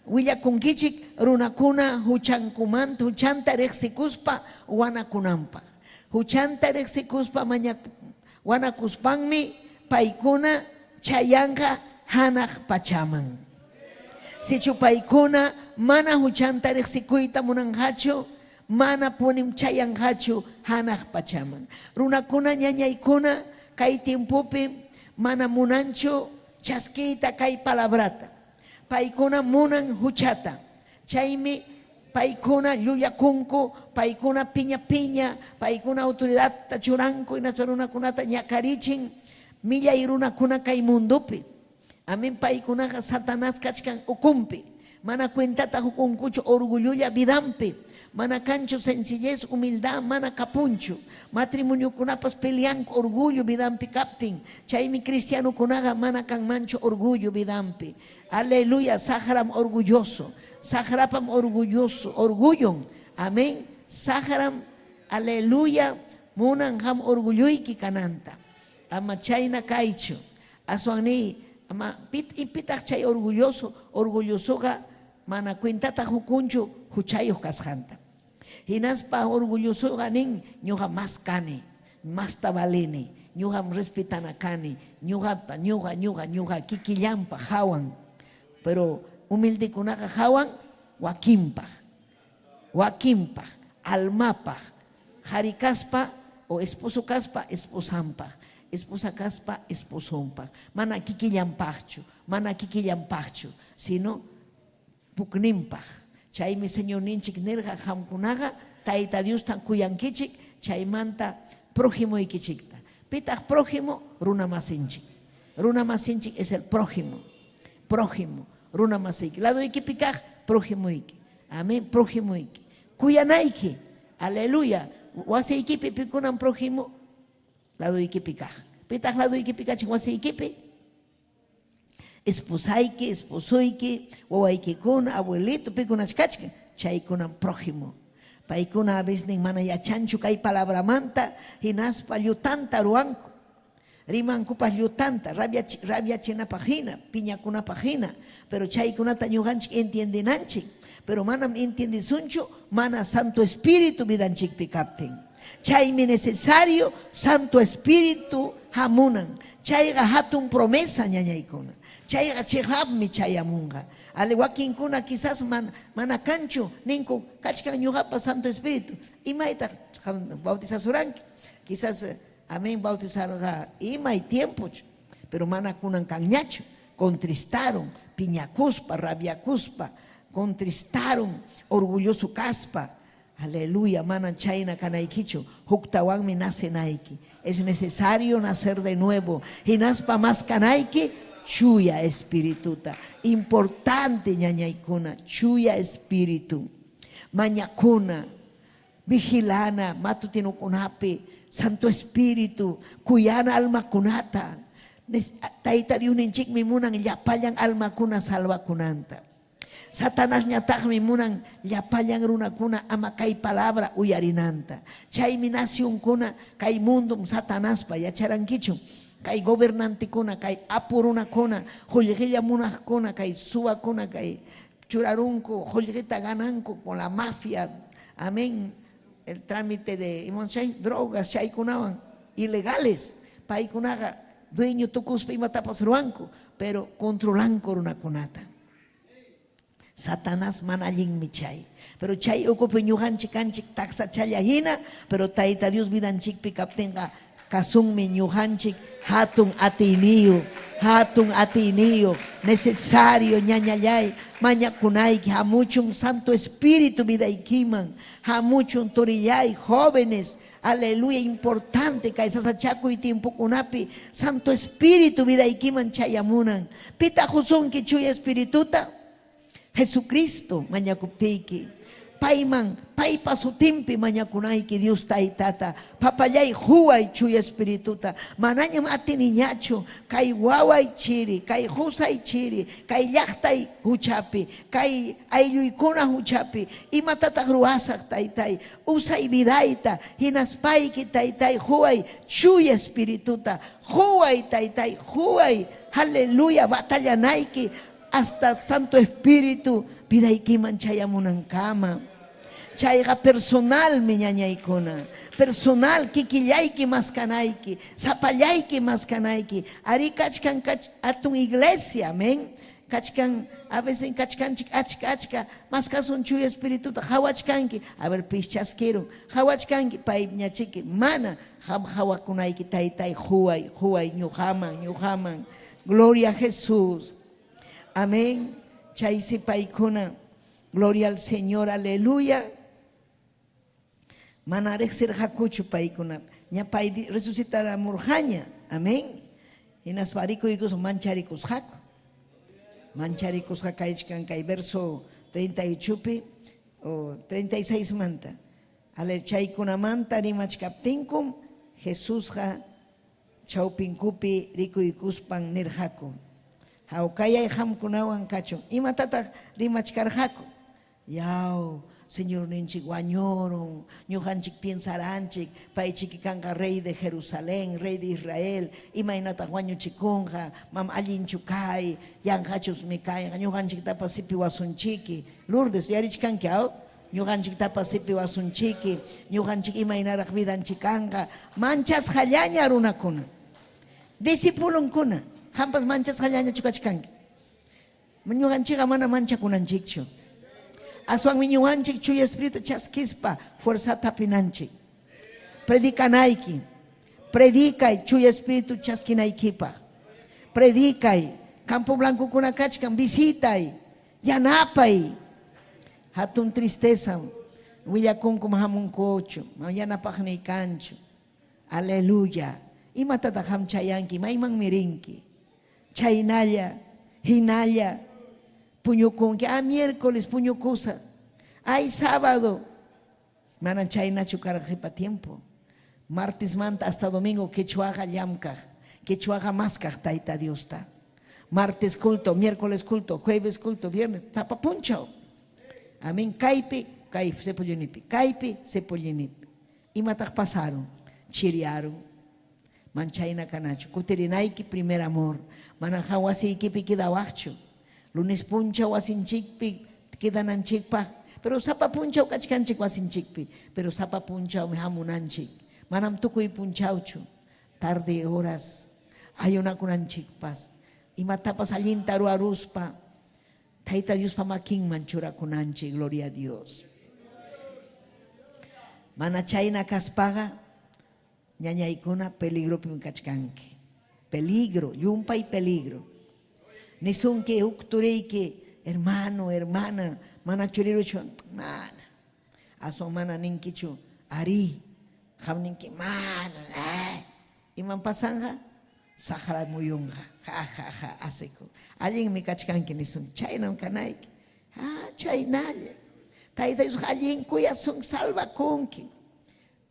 willakunkichik runakuna huchankumanta huchanta riqsikuspa wanakunanpaq? Huchanta riqsikuspa maña wanakuspanmi paykuna chayanqa hanaq pachaman. Sichu paykuna mana huchanta riqsikuyta munanqachu, mana punim chayanqachu hanaq pachaman. Runakuna ñañaykuna kay tiempopi mana munanchu chaskiyta kay palabrata. Paykuna munan huchata. Chaymi paykuna llullakunku, paykuna piña piña, paykuna autoridadta churanku hinaspa runakunata ñakarichin millay runakuna kay mundopi. Amén paykunaqa Satanás kachkan ukunpi. Mana cuentata hukunkuchu orgullolla vidanpi. Mana kanchu sencillez, humildad, mana kapunchu. Matrimoniokunapas peleanku orgullo vidanpi kaptin. Chaymi cristianokunaqa mana kanmanchu orgullo vidanpi. Aleluya, saqram orgulloso. Saqrapam orgulloso, orgullon. Amén. Saqram, aleluya, munan qam orgulloyki kananta. Ama chayna kaychu. Aswan niy, ama pit, pitaq chay orgulloso? Orgullosoqa mana cuentata hukunchu huchayuq kasqanta. Hinaspa orgullosoqa nin, ñuqa mas kani, masta valini, ñuqam respetana kani, ñuqata, ñuqa, ñuqa, ñuqa kikillanpaq hawan. Pero humildekunaqa hawan wakinpaq, wakinpaq, almapaq, qhari kaspa o esposo kaspa esposanpaq, esposa kaspa esposonpaq, mana kikillanpaqchu, mana kikillanpaqchu, sino pukninpaq. Chaymi Señorninchik nirqa, qamkunaqa Tayta Diostam kuyankichik, chaymanta prójimoykichikta. Pitaq prójimo? Runamasinchik. Runamasinchik es el prójimo. Prójimo, runamasiyki. Ladoykipi kaq prójimoyki. Amén, prójimoyki. Kuyanayki. Aleluya. Wasiykipi pikunam prójimo? Ladoykipi kaq. Pitaq ladoykipi kachin wasiykipi? Esposayki, esposoyki, wawaykikuna, abuelito, pikunach kachkan, chaykunam prójimo. Paykuna a veces mana yachanchu kay palabramanta, hinaspa llutanta ruwanku. Rimankupas llutanta, rabiachinapaq hina, piñakunapaq hina, pero chaykunata ñuqanchik entiendenanchik, pero manam entiendesunchu mana Santo Espíritu vidanchikpi kaptin. Chaymi necesario Santo Espíritu hamunan. Chayqa hatun promesa ñañaykuna. Chayqa cheqapmi chayamunqa. Ale wakinkuna quizás man, mana kanchu ninku kachkan ñuqapa Santo Espíritu. Imaytaq bautizasuranki? Quizás amén bautizarqa imay tiempochu, pero mana kunan kanñachu. Contristaron, piñakuspa, rabiakuspa, contristaron, orgulloso kaspa. Aleluya, mana chayna kanaykichu, huktawanmi nacenayki. Es necesario nacer de nuevo. Hinaspa maskanayki chuya espirituta. Importante ñañaykuna, chuya espíritu. Mañakuna, vigilana, matutinokunapi, Santo Espíritu, kuyana almakunata. Tayta Diosninchikmi munan llapallan almakuna salvakunanta. Satanasñataqmi munan llapallan runakuna ama kay palabra uyarinanta. Chaymi nacionkuna kay mundum Satanaspa yacharankichu. Kay gobernantekuna, kay apu runakuna, qullqilla munaqkuna, kay suwakuna, kay churarunku, qullqita gananku con la mafia. Amén. El trámite de chay drogas chaykunawan ilegales. Paykunaqa dueño tukuspa imatapas ruwanku, pero controlanku runakunata. Satanás mana allinmi chay. Pero chay ukupi ñuqanchik kanchik taksachalla hina, pero Tayta Dios vidanchikpi kaptinqa kasunmi ñuqanchik hatun atiyniyuq, hatun atiyniyuq, necesario ñañallay mañakunayki hamuchun Santo Espíritu vidaykiman, hamuchun turillay jóvenes, aleluya, importante kay sasachakuy tiempokunapi Santo Espíritu vidaykiman chayamunan. Pitaq husunki Chuya Espirituta? Jesucristo mañakuptiyki. Payman, paypa sutinpi mañakunayki Dios Taytata. Papallay huway Chuya Espirituta. Manañam atiniñachu kay waway chiri, kay qusay chiri, kay llaqtay huchapi, kay aylluykuna huchapi. Imatataq ruwasaq, Taytay? Usay vidayta, hinaspayki, Taytay, huway Chuya Espirituta. Huway, Taytay, huway. Aleluya, batallanayki hasta Santo Espíritu vidaykiman chayamunankama. Chayqa personalmi ñañaykuna, personal kikillayki maskanayki, sapallayki maskanayki. Arí kachkan kach atun iglesia, amén. Kachkan, a veces kachkanchik achka achka, maskasun Chuya Espirituta, qhawachkanki, a ver pis chaskirun, qhawachkanki, payñachiki, mana, qam qhawakunayki taytay, huway, huway, ñuqaman, ñuqaman. Gloria a Jesús. Amén. Chaysi paykuna, gloria al Señor, aleluya. Mana riqsirqakuchu paykuna. Ña pay resucitaramurqaña. Amén. Hinaspa rikuykuspa mancharikusqaku. Mancharikusqa kaychkan kay verso 38pi o 36 manta. Ale chaykunamanta rimachkaptinkum Jesusqa chawpinkupi rikuykuspan nirqaku, Hawkayay qamkunawan kachun. Imatataq rimachkarqaku? Yaw, Señorninchik wañurun, ñuqanchik piensaranchik, paychiki kanqa rey de Jerusalén, rey de Israel, imaynataq wañuchikunqa, mam allinchu kay, yanqachusmi kayqa, ñuqanchiktapas sipiwasunchiki. Lourdes, yarichkanki aw? Ñuqanchiktapas sipiwasunchiki, ñuqanchik imaynaraq vidanchik kanqa, manchasqallaña runakuna. Discipulonkuna, qampas manchasqallañachu kachkanki? Ñuqanchikqa mana manchakunanchikchu. Aswanmi ñuqanchik Chuya Espíritu chaskispa fuerzata hapinanchik. Predicanayki. Predicay Chuya Espíritu chaskinaykipaq. Predicay. Campo Blancokuna kachkan, visitay. Yanapay. Hatun tristezam. Willakunkum hamunkuchu. Mana yanapaqniy kanchu. Aleluya. Imatataq qam chayanki? Maymanmi rinki? Chaynalla, hinalla puñukunki. Ah, miércoles puñukusaq. Ay, sábado. Manam chaynachu karqa qipa tiempo. Martesmanta hasta domingo quechuaqa llamkaq, quechuaqa maskaq Tayta Diosta. Martes culto, miércoles culto, jueves culto, viernes, sapa punchaw. Amén. Kaypi, kay Sepollinipi, kaypi, Sepollinipi. Imataq pasarun? Chiriarun. Man chayna kanachu. Kutirinayki primer amor. Manam qam wasiykipi quedawaqchu. Lunes punchaw wasinchikpi quedananchikpaq. Pero sapa punchaw kachkanchik wasinchikpi. Pero sapa punchawmi hamunanchik. Manam tukuy punchawchu. Tarde horas ayunakunanchikpas. Imatapas allinta ruwaruspa Tayta Diospa makinman churakunanchik, gloria a Dios. Mana chayna kaspaqa ñañaykuna peligropim kachkanki. Peligro, llumpay peligro. Nisunki huk turiyki, hermano, hermana, mana churiruchu, mana. Aswan mana ninkichu, arí. Qam ninki, mana, eh. Imam pasanqa? Saqra muyunqa. Ja, ja, ja, asikun. Allinmi kachkanki nisun. Chaynam kanayki. Ah, chaynalla. Tayta Diosqa allin kuyasun, salvakunki.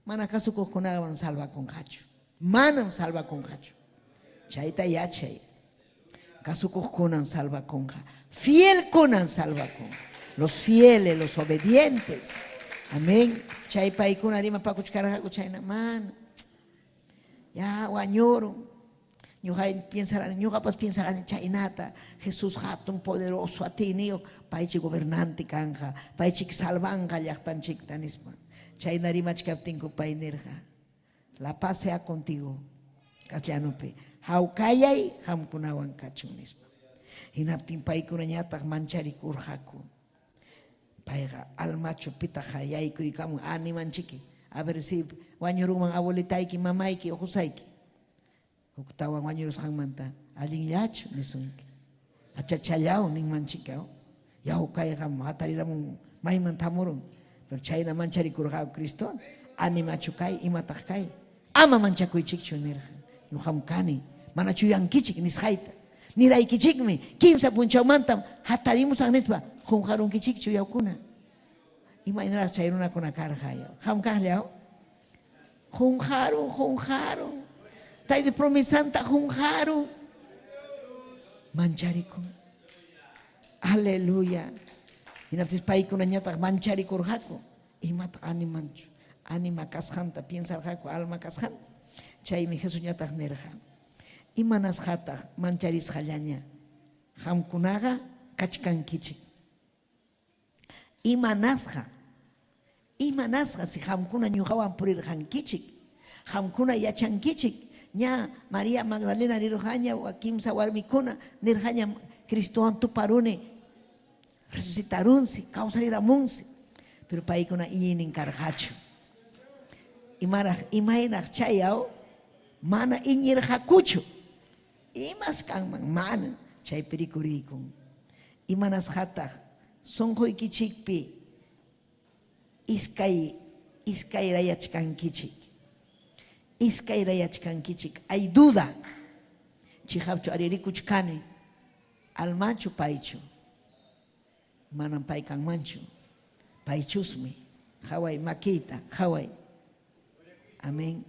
Mana kasukuqkunawan salvakunqachu. Manam salvakunqachu. Chayta yachay. Kasukuqkunam salvakunqa. Fielkunam salvakunqa. Los fieles, los obedientes. Amén. Chay paykuna rimapakuchkarqaku chayna mana. Ya wañurun. Ñuqa piensarani, ñuqapas piensarani chaynata. Jesús hatun poderoso atiyniyuq, paychik gobernante kanqa, paychik salvanqa llaqtanchikta nispa. Chayna rimachkaptinku pay nirqa, La paz sea contigo. Castellanopi, hawkayay qamkunawan kachun nispa. Hinaptin paykunañataq mancharikurqaku. Payqa almachu pitaq yaykuykamun animanchiki. A ver si wañurunman abuelitayki, mamayki o qusayki. Huktawan wañurusqanmanta allinllachu nisunki. Achachallaw ninmanchik yaw kayqa hatariramun mayman tamurun. Pero chayna mancharikurqaku Cristo. Animachu kay, imataq kay. Ama manchakuychikchu nirqa. Ñuqam kani. Manachu yuyankichik nisqayta. Niraykichikmi, kimsa punchawmantam hatarimusaq nispa qunqarunkichikchu yawkuna. Imaynaraq chay runakuna karqa? Qam kaqlla? Qunqarun, qunqarun. Tayta promesanta qunqarun. Mancharikun. Aleluya. Hinaptinsi paykunañataq mancharikurqaku. Imata animanchu? Anima kasqanta piensarqaku, alma kasqanta. Chaymi Jesusñataq nirqa, Imanasqataq mancharisqallaña qamkunaqa kachkankichik? Imanasqa? Imanasqa si qamkuna ñuqawan purirqankichik? Qamkuna yachankichik, ña María Magdalena rirqaña wa kimsa warmikuna nirqaña Cristowan tuparuni, resucitarunsi, kawsariramunsi. Pero paykuna iñiynin karqachu. Imaraq, imaynaq chay aw? Mana iñirqakuchu. Imas kanman? Mana. Chaypi rikuriykun. Imanasqataq sunquykichikpi iskay iskayrayachkankichik? Iskayrayachkankichik. Hay duda. Chiqapchu ari rikuchkani? Almachu paychu? Manam pay kanmanchu. Paychusmi. Qaway makiyta, qaway. Amén.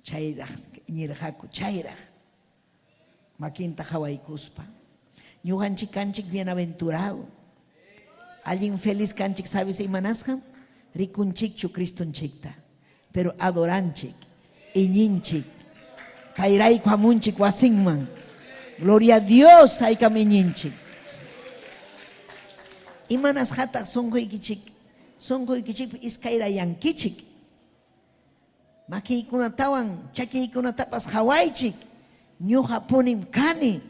Chayraq iñirqaku, chayraq makinta qawaykuspa. Ñuqanchik kanchik bienaventurado. Allin feliz kanchik, sabes imanasqam? Rikunchikchu Cristonchikta, pero adoranchik, iñinchik. Payrayku hamunchik wasinman. Gloria a Dios, haykam iñinchik. Imanasqataq sunquykichik, sunquykichikpi iskayrayankichik? Makiykunatawan chakiykunatapas qawaychik, ñuqapunim kani.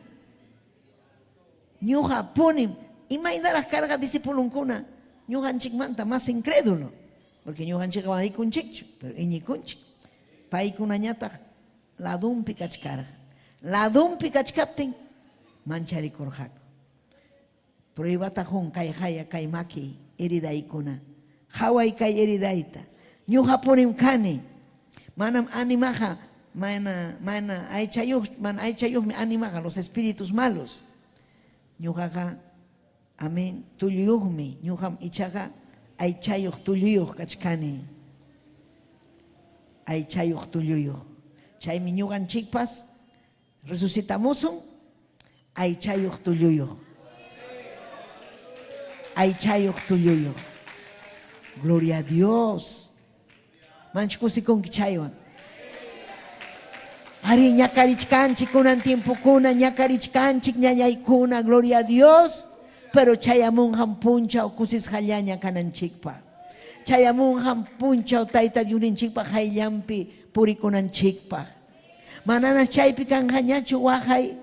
Ñuqapunim. Imaynaraq karqa discipulonkuna ñuqanchikmanta más incrédulo, porque ñuqanchikqa mana rikunchikchu, pero iñikunchik. Paykunañataq ladonpi kachkarqa. Ladonpi kachkaptin mancharikurqaku. Pruebata qun kay haya kay maki heridaykuna. Qaway kay heridayta. Ñuqapunim kani. Manam animaqa mana mana aychayuq mana aychayuqmi animaqa los espíritus malos. Ñuqaqa amén tulluyuqmi. Ñuqam ichaqa aychayuq tulluyuq kachkani. Aychayuq tulluyuq. Chaymi ñuqanchikpas Resucitamusun aychayuq tulluyuq. Aychayuq tulluyuq. Gloria a Dios. Manchu kusikunki chaywan. Ari ñakarichkanchik kunan tiempokuna ñakarichkanchik ñañaykuna, gloria a Dios. Pero chayamunqam punchaw kusisqallaña kananchikpaq. Chayamunqam punchaw Tayta Diosninchikpa qayllanpi purikunanchikpaq. Mananas chaypi kanqañachu waqay,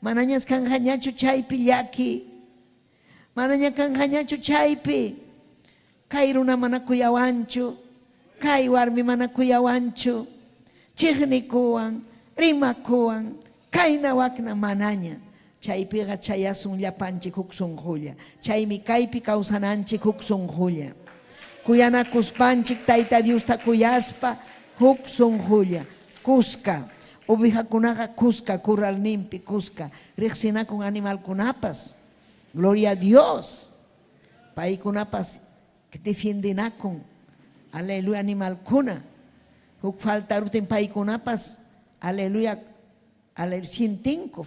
manañas kanqañachu chaypi llaki, manaña kanqañachu chaypi kay runa mana kuyawanchu, kay warmi mana kuyawanchu, chiqnikuwan, rimakuwan, kayna wakna manaña. Chaypiqa chayasun llapanchik huk sunqulla. Chaymi kaypi kawsananchik huk sunqulla. Kuyanakuspanchik Tayta Diosta kuyaspa huk sunqulla, kuska. Ovejakunaqa kuska corralninpi kuska riqsinakun animalkunapas. Gloria a Dios. Paykunapas defiendenakun. Aleluya animalkuna. Huk faltaruptin paykunapas aleluya aleluya sientinku.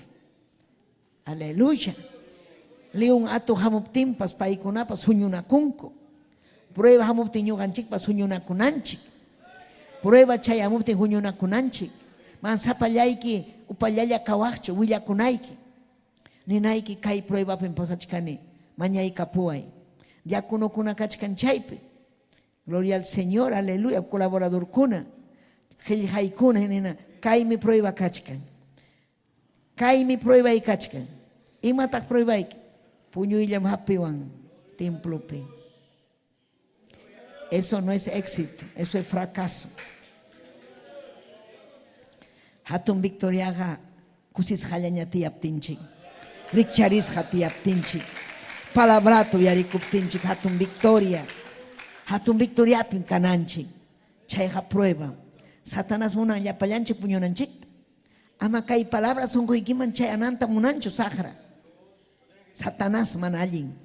Aleluya. León atuq hamuptinpas paykunapas huñunakunku. Prueba hamuptin ñuqanchikpas huñunakunanchik. Prueba chayamuptin huñunakunanchik. Man sapallayki upallalla kawaqchu willakunayki. Ninayki kay pruebapim pasachkani mañaykapuway. Diaconokuna kachkan chaypi. Gloria al Señor, aleluya, colaboradorkuna, qillqaykuna nina kaymi prueba kachkan. Kaymi pruebay kachkan. Imataq pruebayki? Puñuyllam hapiwan templopi. Eso no es éxito, eso es fracaso. Hatun victoriaqa kusisqallaña tiyaptinchik, rikcharisqa tiyaptinchik, palabrata uyarikuptinchik hatun victoria, hatun victoriapim kananchik. Chayqa prueba. Satanás munan llapallanchik puñunanchikta. Ama kay palabra sunquykiman chayananta munanchu saqra. Satanás mana allin,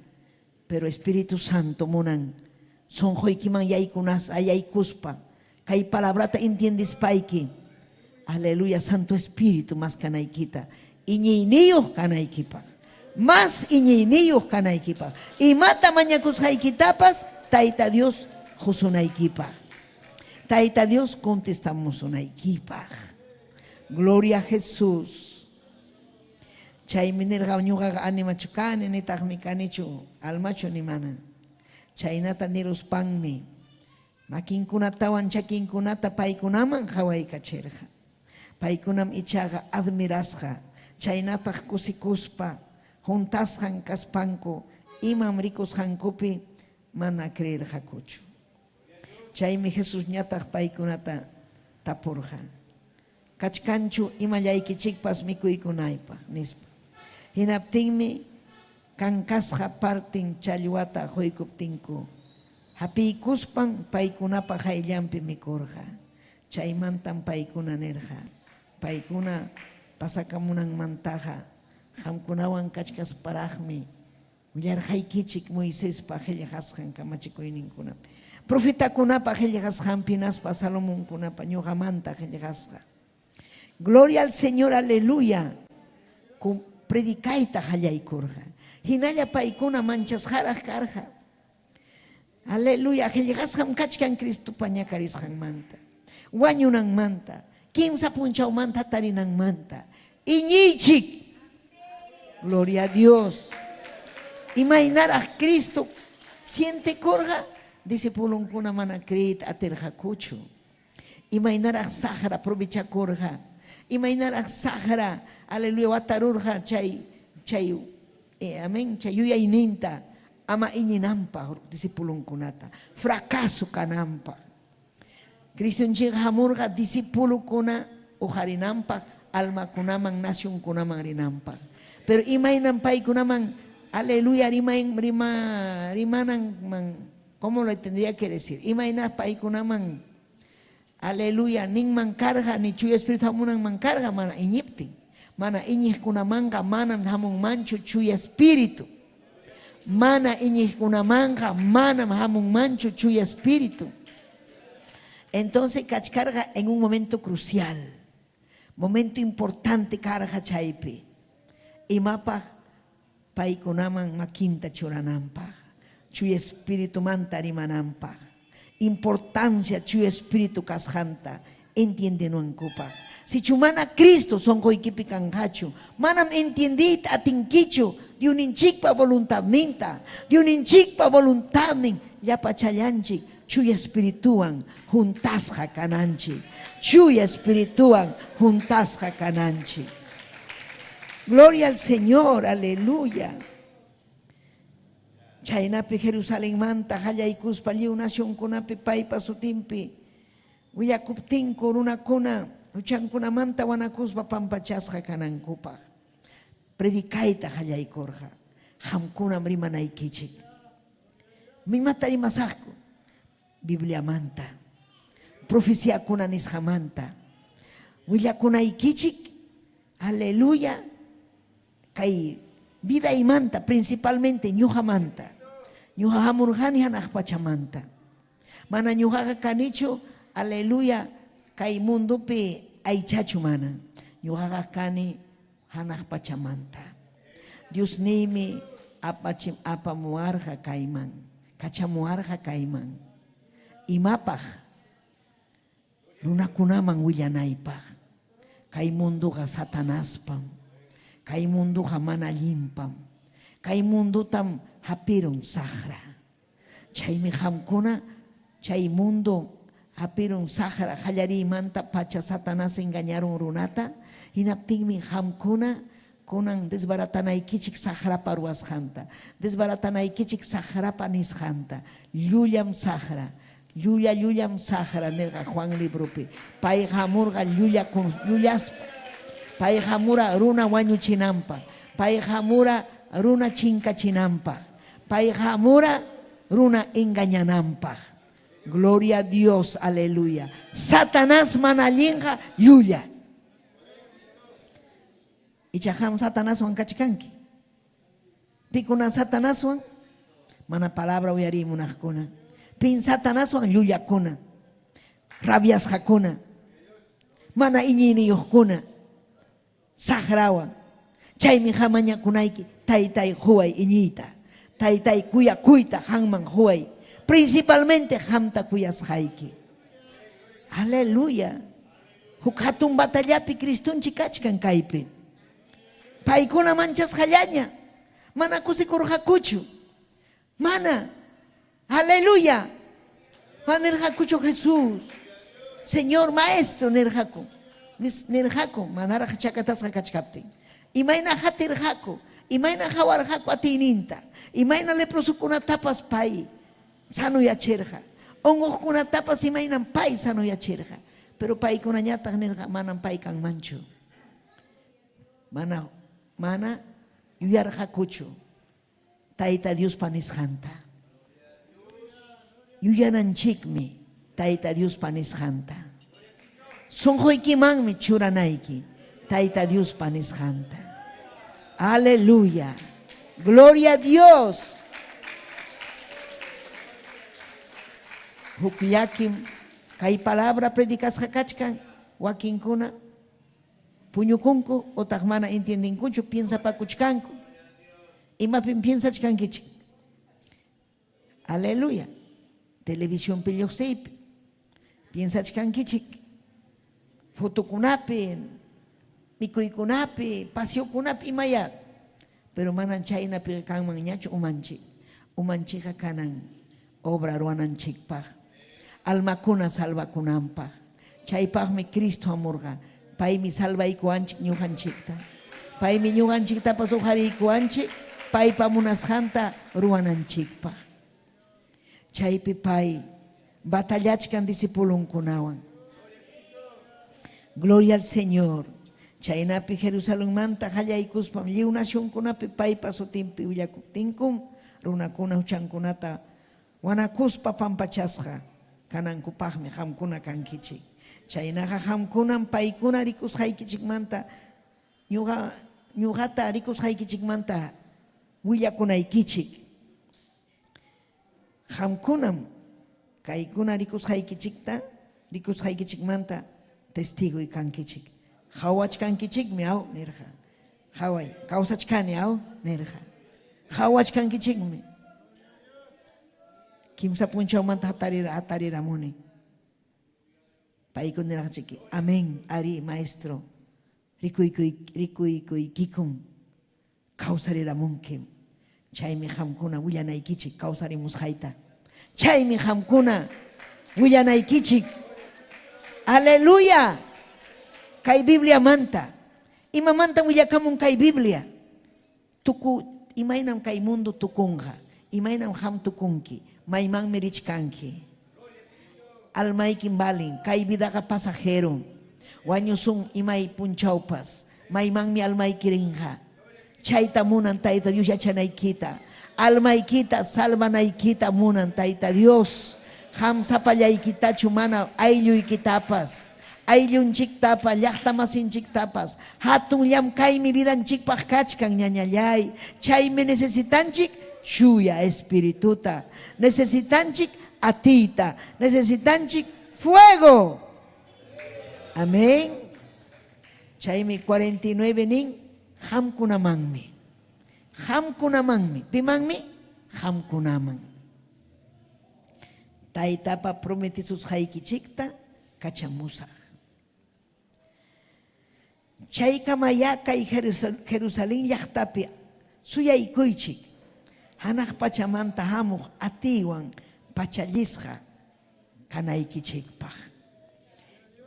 pero Espíritu Santo munan. Sunquykiman yaykunas yaykuspa kay palabrata entiendespayki, aleluya, Santo Espíritu maskanaykita, iñiyniyuq kanaykipaq, mas iñiyniyuq kanaykipaq, imata mañakusqaykitapas Tayta Dios qusunaykipaq, Tayta Dios contestamusunaykipaq. Gloria a Jesús. Chaymi nirqa, ñuqaqa animachu kani, nitaqmi kanichu almachu ni mana. Chaynata niruspanmi makinkunatawan chakinkunata paykunaman qawaykachirqa. Paykunam ichaqa admirasqa chaynataq kusikuspa huntasqan kaspanku imam rikusqankupi mana creerqakuchu. Chaymi Jesusñataq paykunata tapurqa, Kachkanchu imallaykichikpas mikuykunaypaq? nispa. Hinaptinmi kankasqa parten challwata quykuptinku, hapiykuspan paykunapa qayllanpi mikurqa. Chaymantam paykuna nirqa, Paykuna pasakamunanmantaqa qamkunawan kachkasparaqmi Willarqaykichik Moisespa qellqasqan kamachikuyninkunapi, profetakunapa qellqasqanpi hinaspa Salomonkunapa ñoqamanta qellqasqa. Gloria al Señor, aleluya. Predicayta qallaykurqa. Hinalla paykuna manchasqaraq karqa. Aleluya, qellqasqam kachkan Cristopa ñakarisqanmanta, wañunanmanta, kimsa punchawmanta tarinanmanta. Iñiychik. Gloria a Dios. Imaynaraq Cristo sientekurqa? Discipulonkuna mana creeyta atirqakuchu. Imaynaraq saqra aprovechakurqa? Imaynaraq saqra, aleluya, watarurqa chay chay amén, chay yuyayninta ama iñinanpaq discipulonkunata, fracaso kananpaq. Cristonchikqa hamurqa discipulokuna uqarinanpaq, almakunaman, nacionkunaman rinanpaq. Pero imaynam paykunaman, aleluya, rimay, rima, rimananman, ¿cómo lo tendría que decir? Imayna paykunaman, aleluya, ninman karqa, ni Chuya Espíritu hamunanman karqa, mana iñiptin. Mana iñiqkunamanqa manam hamunmanchu Chuya Espíritu. Mana iñiqkunamanqa manam hamunmanchu Chuya Espíritu. Entonces kachkarqa en un momento crucial, momento importante karqa chaypi. Imapaq? Paykunaman makinta churananpaq, Chuya Espiritumanta rimananpaq, importancia Chuya Espiritu kasqanta entiendenankupaq. Sichu mana Cristo sonqoykipi kanqachu, manam entiendeyta atinkichu Diosninchikpa voluntadninta. Diosninchikpa voluntadnin llapachallanchik Chuya Espirituwan juntasqa kananchik. Chuya Espirituwan juntasqa kananchik. Gloria al Señor, aleluya. Chaynapi Jerusalenmanta qallaykuspa lliw nacionkunapi paypa sutinpi willakuptinku runakuna huchankunamanta wanakuspa pampachasqa kanankupaq predicayta qallaykurqa. Qamkunam rimanaykichik. Imata rimasaqku? Bibliamanta, profeciakuna nisqamanta willakunaykichik, aleluya, kay vidaymanta, principalmente ñuqamanta. Ñuqa hamurqani hanaq pachamanta. Mana ñuqaqa kanichu, aleluya, kay mundopi aychachu mana. Ñuqaqa kani hanaq pachamanta. Diosniymi apachi apamuwarqa kayman, kachamuwarqa kayman. Imapaq? Runakunaman willanaypaq. Kay mundoqa Satanaspam. Kay mundoqa mana allinpam. Kay mundotam hapirun saqra. Chaymi qamkuna chay mundo hapirun saqra qallariymanta pacha Satanás engañarun runata, hinaptinmi qamkuna kunan desbaratanaykichik saqrapa ruwasqanta, desbaratanaykichik saqrapa nisqanta. Llullam saqra, llulla llullam saqra nirqa Juan libropi. Payqa hamurqa llullaspa. Payqa hamura runa wañuchinanpaq. Payqa hamura runa chinkachinanpaq. Payqa hamura runa engañananpaq. Gloria a Dios, aleluya. Satanás mana allinqa llulla. Icha qam Satanaswan kachkanki. Pikunan Satanaswan? Mana palabra uyariy munaqkuna. Pin Satanaswan llullakuna, rabiasqakuna, mana iñiyniyuqkuna, saqrawan. Chaymi qamañakunayki, Taytay quway iñiyta, Taytay kuyakuyta qanman quway, principalmente qamta kuyasqayki. Aleluya. Huk hatun batallapi Cristonchik kachkan kaypi. Paykuna manchasqallaña, mana kusikurqakuchu. Mana. Aleluya. Ma nirqakuchu Jesús. Señor maestro nirqaku. Nirqaku manaraq chakatasqa kachkaptin. Imayna hatirqaku, imayna qawarqaku atiyninta, imayna leprosokunatapas pay sanoyachirqa, unquqkunatapas imaynam pay sanoyachirqa. Pero paykunañataq nirqa manam pay kanmanchu. Mana mana yuyarqakuchu. Tayta Diospa nisqanta. Yuyananchikmi Tayta Diospa nisqanta. Sunquykimanmi churanayki Tayta Diospa nisqanta. Aleluya. Gloria a Dios. Huk llakim kay palabra predicasqa kachkan wakinkuna Puñukunku otaq mana entiendenkuchu piensapakuchkanku. Imapim piensachkankichik? Aleluya. Televisionpi lluqsiypi piensachkankichik. Fotokunapi, mikuykunapi, paseokunapi imaya. Pero manan chaynapiqa kanmanñachu umanchik. Umanchikqa kanan obra ruwananchikpaq, almakuna salvakunanpaq. Chaypaqmi Cristo hamurqa. Paymi salvaykuwanchik ñuqanchikta. Paymi ñuqanchiktapas uqariykuwanchik paypa munasqanta ruwananchikpaq. Chaypi pay batallachkan discipulonkunawan. Gloria al Señor. Chaynapi Jerusalenmanta qallaykuspam lliw nacionkunapi paypa sutinpi willakuptinkum runakuna huchankunata wanakuspa pampachasqa kanankupaqmi qamkuna kankichik. Chaynaqa qamkunam paykuna rikusqaykichikmanta ñuqa ñuqata rikusqaykichikmanta willakunaykichik. Qamkunam kaykuna rikusqaykichikta rikusqaykichikmanta testigoy kankichik. Qawachkankichikmi aw nirqa. Qaway, kawsachkani aw nirqa. Qawachkankichikmi. Kimsa punchawmanta hatarira hatariramuni. Paykuna nirqachiki, amén, ari, maestro, rikuykuy rikuykuykikum. Kawsariramunkim. Chaymi qamkuna willanaykichik kawsarimusqayta. Chaymi qamkuna willanaykichik. Aleluya! Kay Bibliamanta. Imamantam willakamun kay Biblia? Tuku imaynam kay mundo tukunqa? Imaynam qam tukunki? Maymanmi richkanki? Almaykim valin. Kay vidaqa pasajerom. Wañusun imay punchawpas. Maymanmi almayki rinqa? Chayta munan Tayta Dios yachanaykita. Almaykita salvanaykita munan Tayta Dios. Qam sapallaykitachu mana aylluykitapas, ayllunchiktapas, llaqtamasinchiktapas. Hatun llamkaymi vidanchikpaq kachkan, ñañallay. Chaymi necesitanchik chuya espirituta. Necesitanchik atiyta. Necesitanchik fuego. Amén. Chaymi 49 nin, qamkunamanmi. Qamkunamanmi. Pimanmi? Qamkunaman. Taytapa prometesusqaykichikta kachamusaq. Chaykamayá kay Jerusalén llaqtapi suyaykuychik, hanaq pachamanta hamuq atiywan pachallisqa kanaykichikpaq.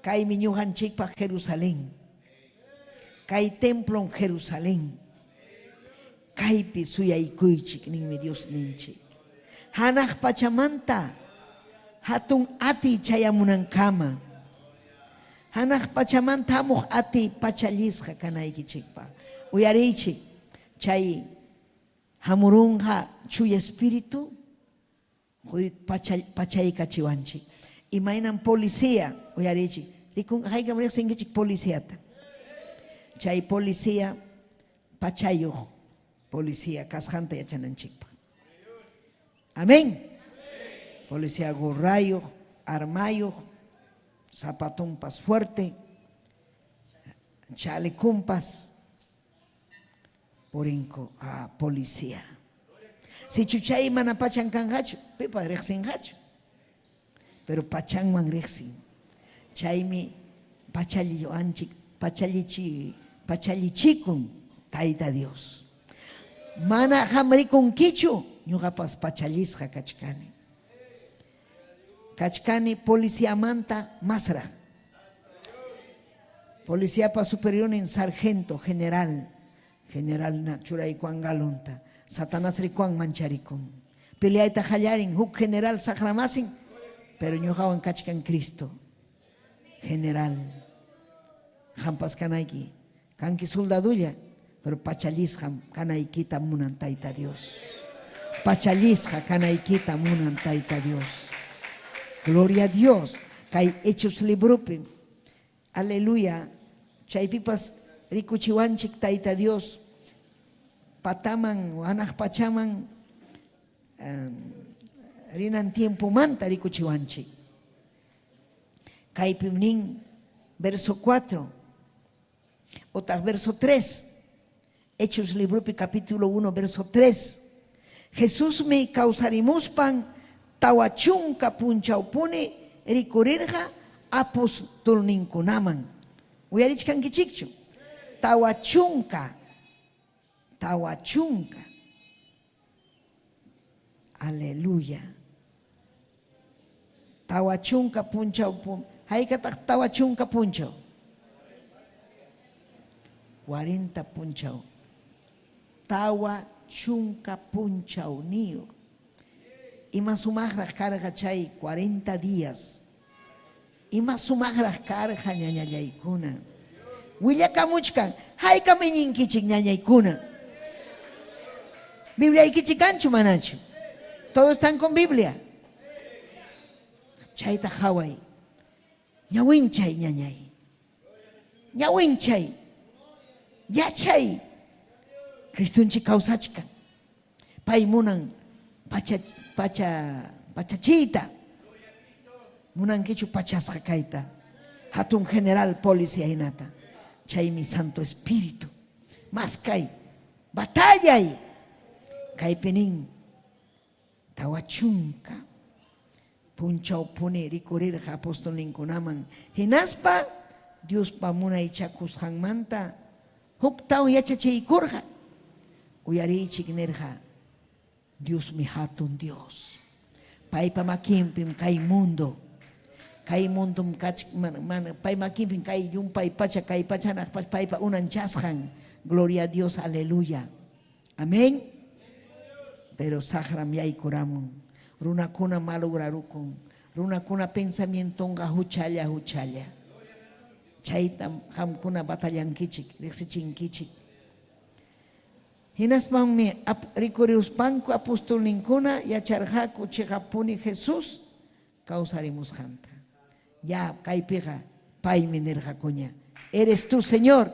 Kaymi ñuqanchikpaq Jerusalén. Kay templon Jerusalén. Kaypi suyaykuychik ninmi Diosninchik. Hanaq pachamanta hatun atiy chayamunankama. Hanaq pachamanta hamuq atiy pachallisqa kanaykichikpaq. Uyariychik, chay hamurunqa Chuya Espiritu Huy pacha pachaykachiwanchik. Imaynam policía, uyariychik, rikun haykam riqsinkichik policiata. Chay policía pachayuq policía kasqanta yachananchikpaq. Amén. Policía gorrayuq, armayuq, zapatunpas fuerte, chaleconpas purinku. Ah, policía. Sichu chay mana pachan kanqachu, pipas riqsinqachu. Pero pachanwan riqsin. Chaymi pachalliwanchik, pachallichi, pachallichikun Tayta Dios. Mana qam rikunkichu, ñuqapas pachallisqa kachkani. Kachkani policiamanta masraq. Policiapa superiornin sargento general, general na churaykuwan galonta. Satanás rikuwan mancharikun. Peleayta qallarin huk general saqramasin, pero ñuqawan kachkan Cristo. General. Qampas kanayki, kanki soldadulla, pero pachallisqam kanaykita munan Tayta Dios. Pachallisqa kanaykita munan Tayta Dios. Gloria a Dios. Kay Hechos libropi, aleluya, chaypipas rikuchiwanchik Tayta Dios pataman, hanaq pachaman rinan tiempomanta rikuchiwanchik. Kaypim nin verso 4 otaq verso 3, Hechos libropi capítulo 1 verso 3. Jesusmi kawsarimuspan 40 punchawpuni rikurirqa apostolninkunaman. Uyarichkankichikchu? 40, 40. Aleluya. 40 punchaw, haykataq 40 punchaw? 40 punchaw. 40 punchaw niyuq. Ima sumaqraq karqa chay 40 días. Ima sumaqraq karqa ñañallaykuna. Willakamuchkan, haykam iñinkichik ñañaykuna. Bibliaykichik kanchu manachu? Todos están con Biblia. Chayta qhaway. Ñawinchay ñañay. Ñawinchay. Yachay. Cristonchik kawsachkan. Pay munan pacha pacha pachachiyta. Munankichu pachasqa kayta. Hatun general policía hinata. Chaymi Santo Espíritu. Maskay. Batallay. Kaypi nin 40 punchawpuni rikurirqa apostolninkunaman. Hinaspa Diospa munaychakusqanmanta huktawan yachachiykurqa. Uyariychik nirqa, Diosmi hatun Dios. Paypa makinpim kay mundo. Kay mundom pay makinpim kay llumpay pacha, kay pachanaq paypa unanchasqan. Gloria a Dios, aleluya. Amén. Pero saqram yaykuramun. Runakuna malograrukun. Runakuna pensamientonqa huchalla, huchalla. Chaytam qamkuna batallankichik, riqsichinkichik. Hinaspanmi rikuriuspanku apostolninkuna yacharqaku cheqappuni Jesús kawsarimusqanta. Ya kaypiqa paymi nirqakuña, Eres tú, Señor,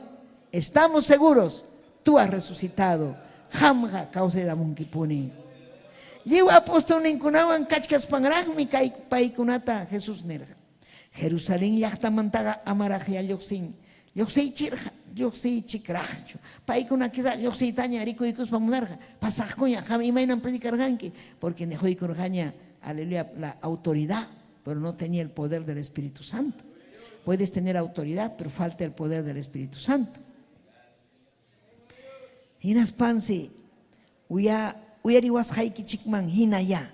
estamos seguros, tú has resucitado, qamqa kawsariramunkipuni. Lliw apostolninkunawan kachkaspanraqmi kay paykunata Jesús nirqa, Jerusalén llaqtamantaqa amaraqyá lluqsin, lluqsiychirqa, lluqsiychikraqchu. Paykuna quizá lluqsiytaña rikuykuspa munarqa, pasaqkuña, qam imaynam predicarqanki, porque quykurqaña, aleluya, la autoridad, pero no tenía el poder del Espíritu Santo. Puedes tener autoridad, pero falta el poder del Espíritu Santo. Hinaspansi uya uyariwasqaykichikman hinaya.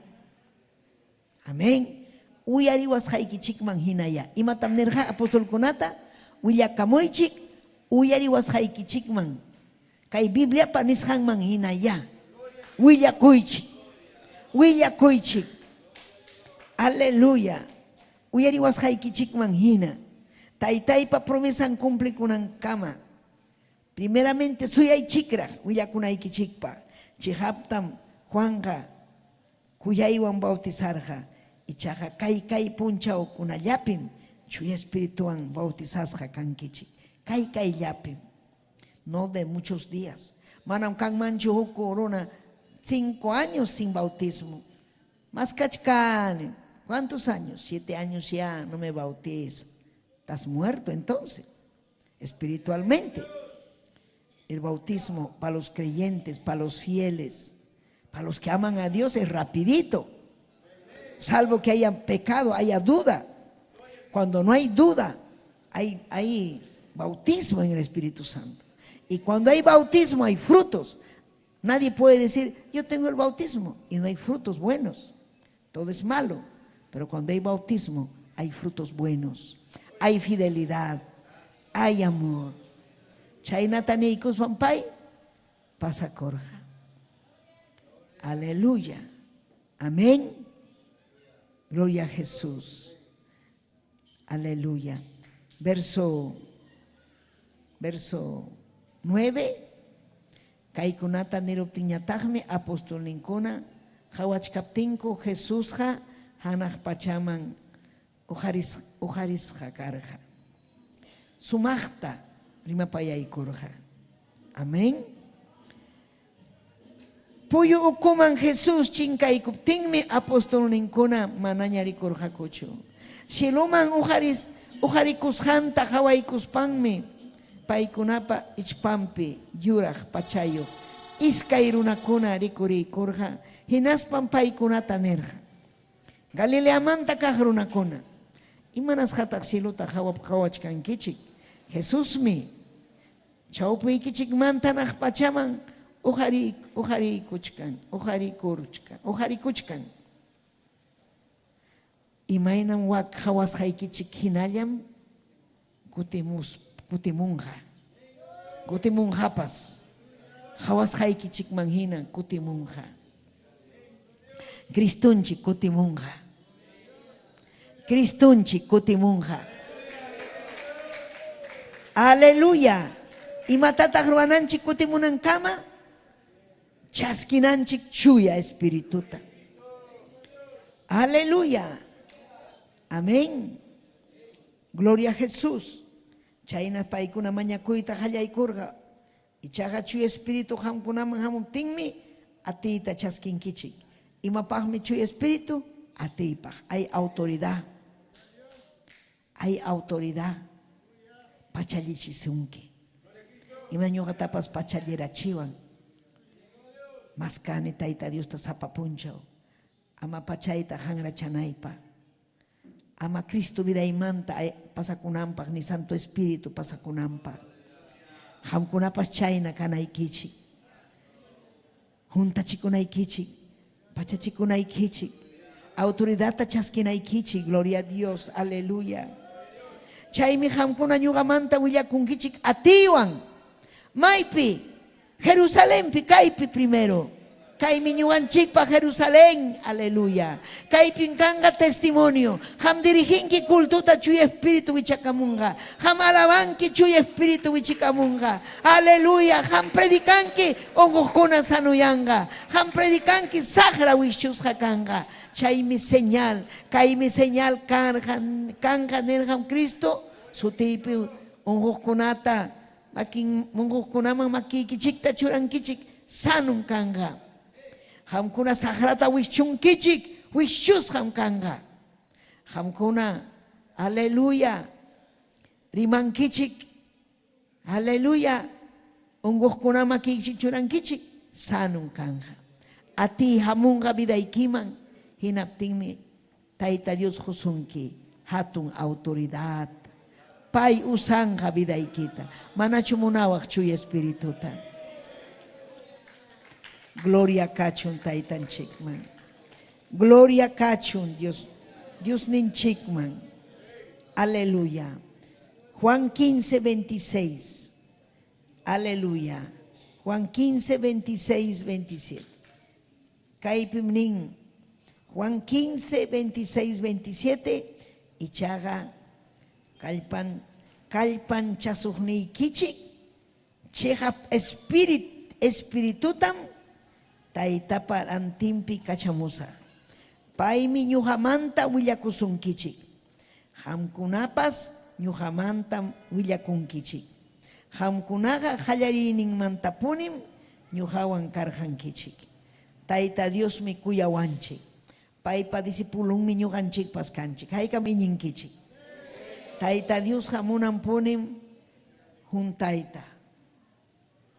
Amén. Uyariwasqaykichikman hinaya. Imatam nirqa apostolkunata? Willakamuychik uyariwasqaykichikman. Kay Bibliapa nisqanman hinaya. Willakuychik. Willakuychik. Aleluya. Uyariwasqaykichikman hina. Taytaypa promesan cumplikunankama. Primeramente suyaychikraq willakunaykichikpaq. Cheqaptam Juanqa kuyaywan bautizarqa, ichaqa kay kay punchawkunallapim Chuya Espirituwan bautizasqa kankichik. Kay kayllapim. No de muchos días. Manam kanmanchu huk runa 5 años sin bautismo. Maskachkani. ¿Cuántos años? 7 años ya no me bautizo. Estás muerto entonces, espiritualmente. El bautismo para los creyentes, para los fieles, para los que aman a Dios es rapidito. Salvo que haya pecado, haya duda. Cuando no hay duda, hay bautismo en el Espíritu Santo. Y cuando hay bautismo hay frutos. Nadie puede decir, yo tengo el bautismo y no hay frutos buenos. Todo es malo. Pero cuando hay bautismo hay frutos buenos. Hay fidelidad, hay amor. Chaynata niykuspan pay pasakurqa. Aleluya. Amén. Gloria a Jesús. Aleluya. Verso 9. Kaykunata niruptinñataqmi apostolninkuna qawachkaptinku Jesusqa hanaq pachaman uqarisqa karqa. Sumaqta rimapayaykurqa. Amén. Puyu ukuman Jesús chinkaykuptinmi apostolninkuna manaña rikurqakuchu. Cieloman uqarikusqanta qawaykuspanmi paykunapa ichpanpi yuraq pachayuq iskay runakuna rikuriykurqa, hinaspam paykunata nirqa: Galileamanta kaq runakuna, imanasqataq cielota qawachkankichik? Jesusmi chawpiykichikmanta hanaq pachaman uqarikuchkan. Imaynam wak qawasqaykichik hinallam kutimunqa. Kutimunqapas. Qawasqaykichikman hina kutimunqa. Cristonchik kutimunqa. Cristonchik kutimunqa. Aleluya. Imatataq ruwananchik kutimunankama? Chaskinanchik chuya espirituta. Aleluya. Amén. Gloria a Jesús. Chayna paykuna mañakuyta qallaykurqa. Ichaqa chuya espíritu qamkunaman hamuptinmi atiyta chaskinkichik. Imapaqmi chuya espíritu? Atiypaq. Hay autoridad. Hay autoridad. Pachallichisunki. Ima ñuqatapas pachallirachiwan. Maskani Tayta Diosta sapa punchaw. Ama pachayta hanrachanaypa. Ama Cristo vidaymanta pasakunanpaq ni Santo Espíritu pasakunanpaq. Qamkunapas chayna kanaykichik. Juntachikunaykichik, pachachikunaykichik, autoridadta chaskinaykichik, gloria a Dios, aleluya. Chaymi qamkuna ñuqamanta willakunkichik atiywan. Maypi? Jerusalenpi, kaypi primero. Kaymi ñuqanchikpa Jerusalén, aleluya. Kaypin kanqa testimonio. Qam diriginki cultuta chuya espíritu wichakamunqa. Qam alabanki chuya espíritu wichikamunqa. Aleluya. Qam predicanki unquqkuna sanuyanqa. Qam predicanki saqra wischusqa kanqa. Chaymi señal, kaymi señal kanqa nirqam Cristo sutiypi unquqkunata makin unquqkunaman makiykichikta churankichik sanum kanqa. Qamkuna saqrata wischunkichik, wischusqam kanqa. Qamkuna, aleluya, rimankichik, aleluya, unquqkuna makiykichik churankichik, sanum kanqa. Atiy hamunqa vidaykiman, hinaptinmi Tayta Dios qusunki hatun autoridad. Pay usanqa vidaykita. Manachu munawaq chuya espirituta? Gloria kachun Taytanchikman. Gloria kachun Dios, Diosninchikman. Aleluya. Juan 15, 26. Aleluya. Juan 15, 26, 27. Kaypim nin Juan 15, 26, 27. Ichaqa kallpan kallpanchasuqniykichik chiqap espiritutam Taytapa rantinpi kachamusaq. Paymi ñuqamanta willakusunkichik. Qamkunapas ñuqamantam willakunkichik. Qamkunaqa qallariyninmantapunim ñuqawan karqankichik. Tayta Diosmi kuyawanchik. Paypa discipulonmi ñuqanchikpas kanchik. Haykam iñinkichik? Tayta Diosqa munanpunim juntayta,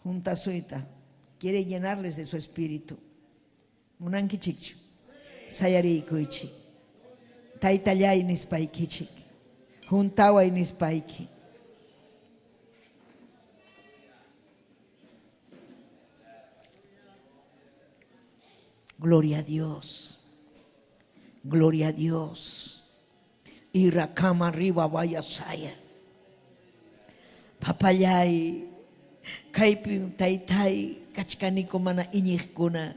juntasuyta. Quiere llenarles de su espíritu. Munankichikchu? Sayariykuychik. Taytallay nispaykichik. Juntaway nispayki. Gloria a Dios. Gloria a Dios. Irakama arriba vaya saya. Papallay, kaypim taytay kachkaniku mana iñiqkuna,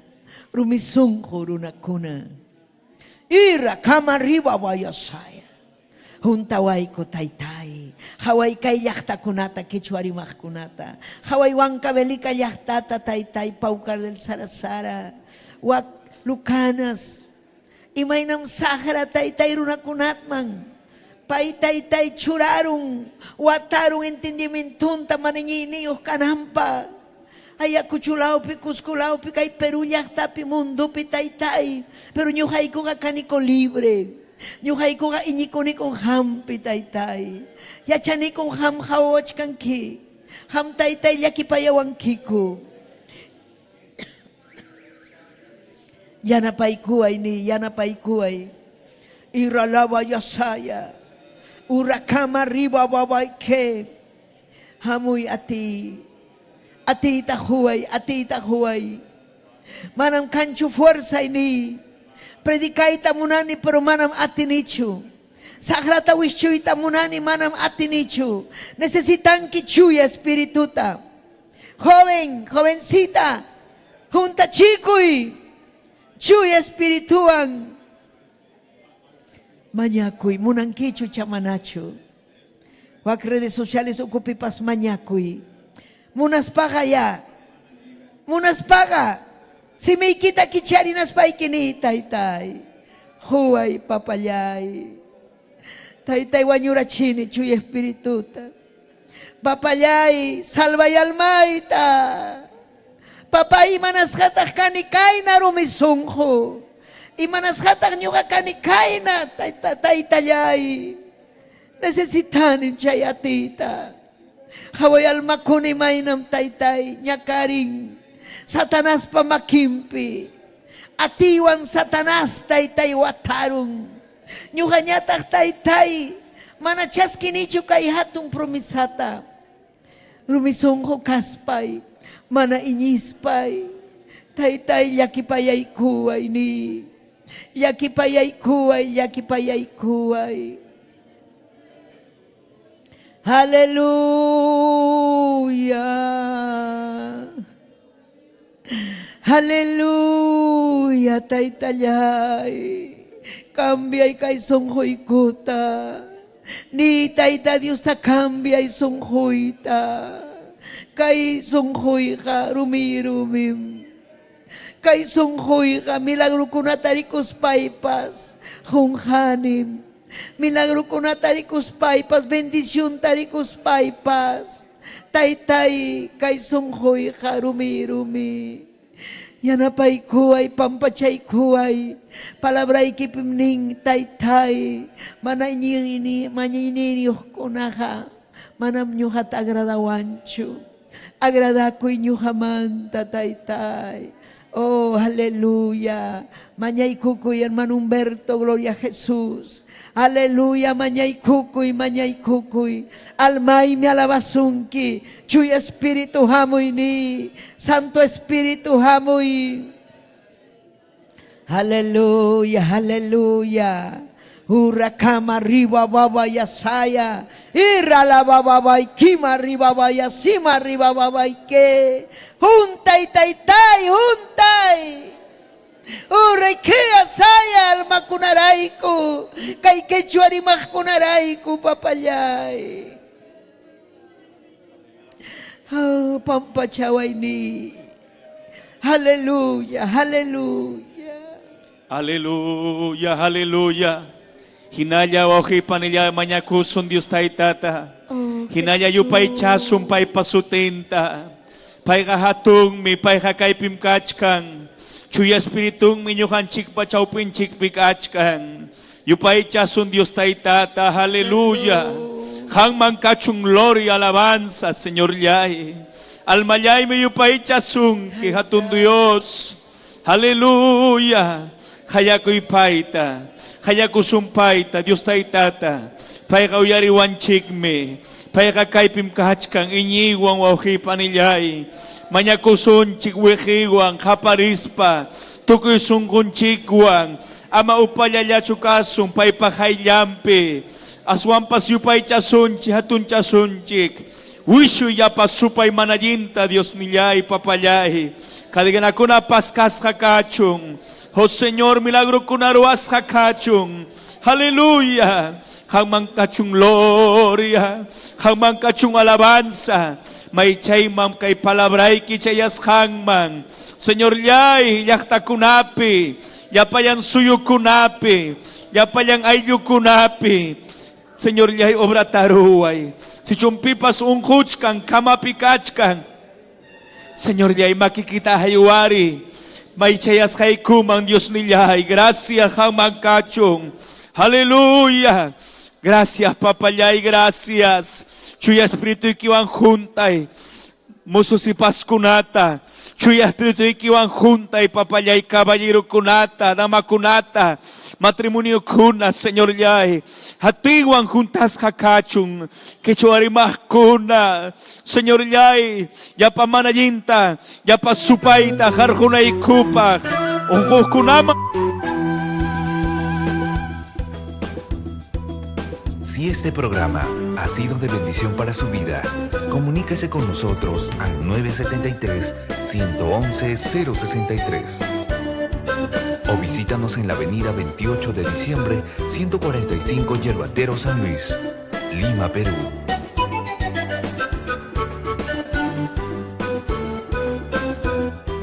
rumi sunqu runakuna. Irakama arriba vaya saya. Juntawayku taytay, haway kay llaqtakunata, quechua rimaqkunata, haway Huancavelica llaqtata taytay, Paucar del Sarasara, wak Lucanas, imaynam saqra taytay runakunatman, pay taytay churarun, watarun entendimientonta mana iñiyniyuq kananpaq. Ayacuchulawpi, Cuscolawpi, kay Perú llaqtapi, mundopi taytay, pero ñuqaykuqa kaniko libre. Ñuqaykuqa iñikunikun qampi taytay. Yachanikun qam qawawachkanki. Qam taytay llakipayawankiku. Yanapaykuway ni, yanapaykuway. Iralaba yasaya. Urakama riba babayke. Hamuy atiy. Atiyta quway, atiyta quway. Manam kanchu fuerzay ni. Predicayta munani pero manam atinichu. Saqrata wischuyta munani manam atinichu. Necesitanki chuya espirituta. Joven, jovencita, juntachikuy chuya espirituwan. Mañakuy, munankichu chamanachu. Wak redes sociales ukupipas mañakuy. Munaspaqa ya. Munaspaqa. Simiykita kicharinaspayki ni taytay. Quway papallay. Taytay wañurachini chuya espirituta. Papallay, salvay almayta. Papay, imanasqataq kani kayna rumi sunqu. Imanasqataq ñuqa kani kayna, tayta, taytallay. Necesitanim chay atiyta. Qaway almakuna imaynam taytay ñakarin Satanaspa makinpi. Atiywan Satanás taytay watarun. Ñuqañataq taytay mana chaskinichu kay hatun promesata. Rumi sunqu kaspay, mana iñispay, taytay llakipayaykuway ni. Llakipayaykuway, llakipayaykuway. Aleluya. Aleluya, taytallay. Cambiay kay sunquykuta. Ni Tayta Diosta cambiay sunquyta. Kay sunquyqa rumi rumim. Kay sunquyqa milagrokunata rikuspaypas qunqanim. Milagrokunata rikuspaypas, bendicionta rikuspaypas. Taytay, kay sunquyqa rumi rumi. Yanapaykuway, pampachaykuway. Palabraykipim nin, taytay, mana iñiyni, mañiyniyuqkunaqa manam ñuqata agradawanchu. Agradakuy ñuqamanta, taytay. Oh, aleluya. Mañaykukuy, hermano Humberto, gloria a Jesús. Aleluya, mañaykukuy, mañaykukuy. Almaymi alabasunki. Chuya Espíritu hamuy ni. Santo Espíritu hamuy. Aleluya, aleluya. Huracama arriba baba yasaya. Irra la baba kima arriba baya sima arriba baba que. Juntay taytay, juntay. Urraykea saya almakunarayku. Kay quechua rimaqkunarayku papallay. Oh, pampachawayni. Aleluya, aleluya. Aleluya, aleluya. Hinalla wawqi panilla mañakusun Dios taytata. Oh, Hinalla Jesús. yupaychasun paypa sutinta. Payqa hatunmi, payqa kaypim kachkan. Chuya Espiritunmi ñuqanchikpa chawpinchikpi kachkan. Yupaychasun Dios Taytata, aleluya. Qanman kachun gloria, alabanza, Señorllay. Almallaymi yupaychasunki, hatun Dios. Aleluya. Qayakuy payta, qayakusun payta, Dios Taytata. Payqa uyariwanchikmi. Payqa kaypim kachkan, iñiywan wawqiy panillay. Mañakusunchik wiqiwan, qaparispa, tukuy sunqunchikwan. Ama upallallachu kasun paypa qayllanpi. Aswanpas yupaychasunchik, hatunchasunchik. Wishuy llapa supay manallinta, Diosnillay, papallay. Cadenakuna paskasqa kachun. Oh Señor, milagrokuna ruwasqa kachun. Aleluya. Qanman kachun gloria. Qanman kachun alabanza. Maychayman kay palabrayki chayasqanman. Señorllay, llaqtakunapi, llapallan suyukunapi, llapallan ayllukunapi. Señorllay, obrata ruway. Sichum pipas unquchkan, kamapi kachkan. Señorllay, makikita haywari. Maychayasqaykuman, Diosnillay. Gracias, qanman kachun. Aleluya. Gracias, papallay, gracias. Chuya Espirituykiwan huntay. Musu sipaskunata. Chuya Espirituykiwan huntay, papallay, caballerokunata, damakunata, matrimoniokuna, Señorllay. Atiywan huntasqa kachun. Quechua rimaqkuna, Señorllay, llapa mana allinta, llapa supayta qarqunaykupaq, unquqkunaman. Si este programa ha sido de bendición para su vida, comuníquese con nosotros al 973-111-063. O visítanos en la avenida 28 de diciembre, 145 Yerbatero San Luis, Lima, Perú.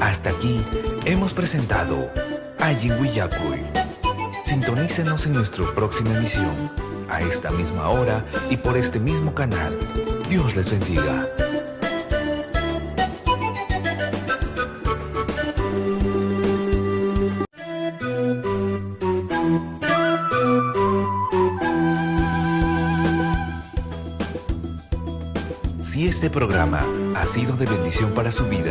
Hasta aquí hemos presentado Allin Willakuy. Sintonícenos en nuestra próxima emisión, a esta misma hora y por este mismo canal. Dios les bendiga. Si este programa ha sido de bendición para su vida,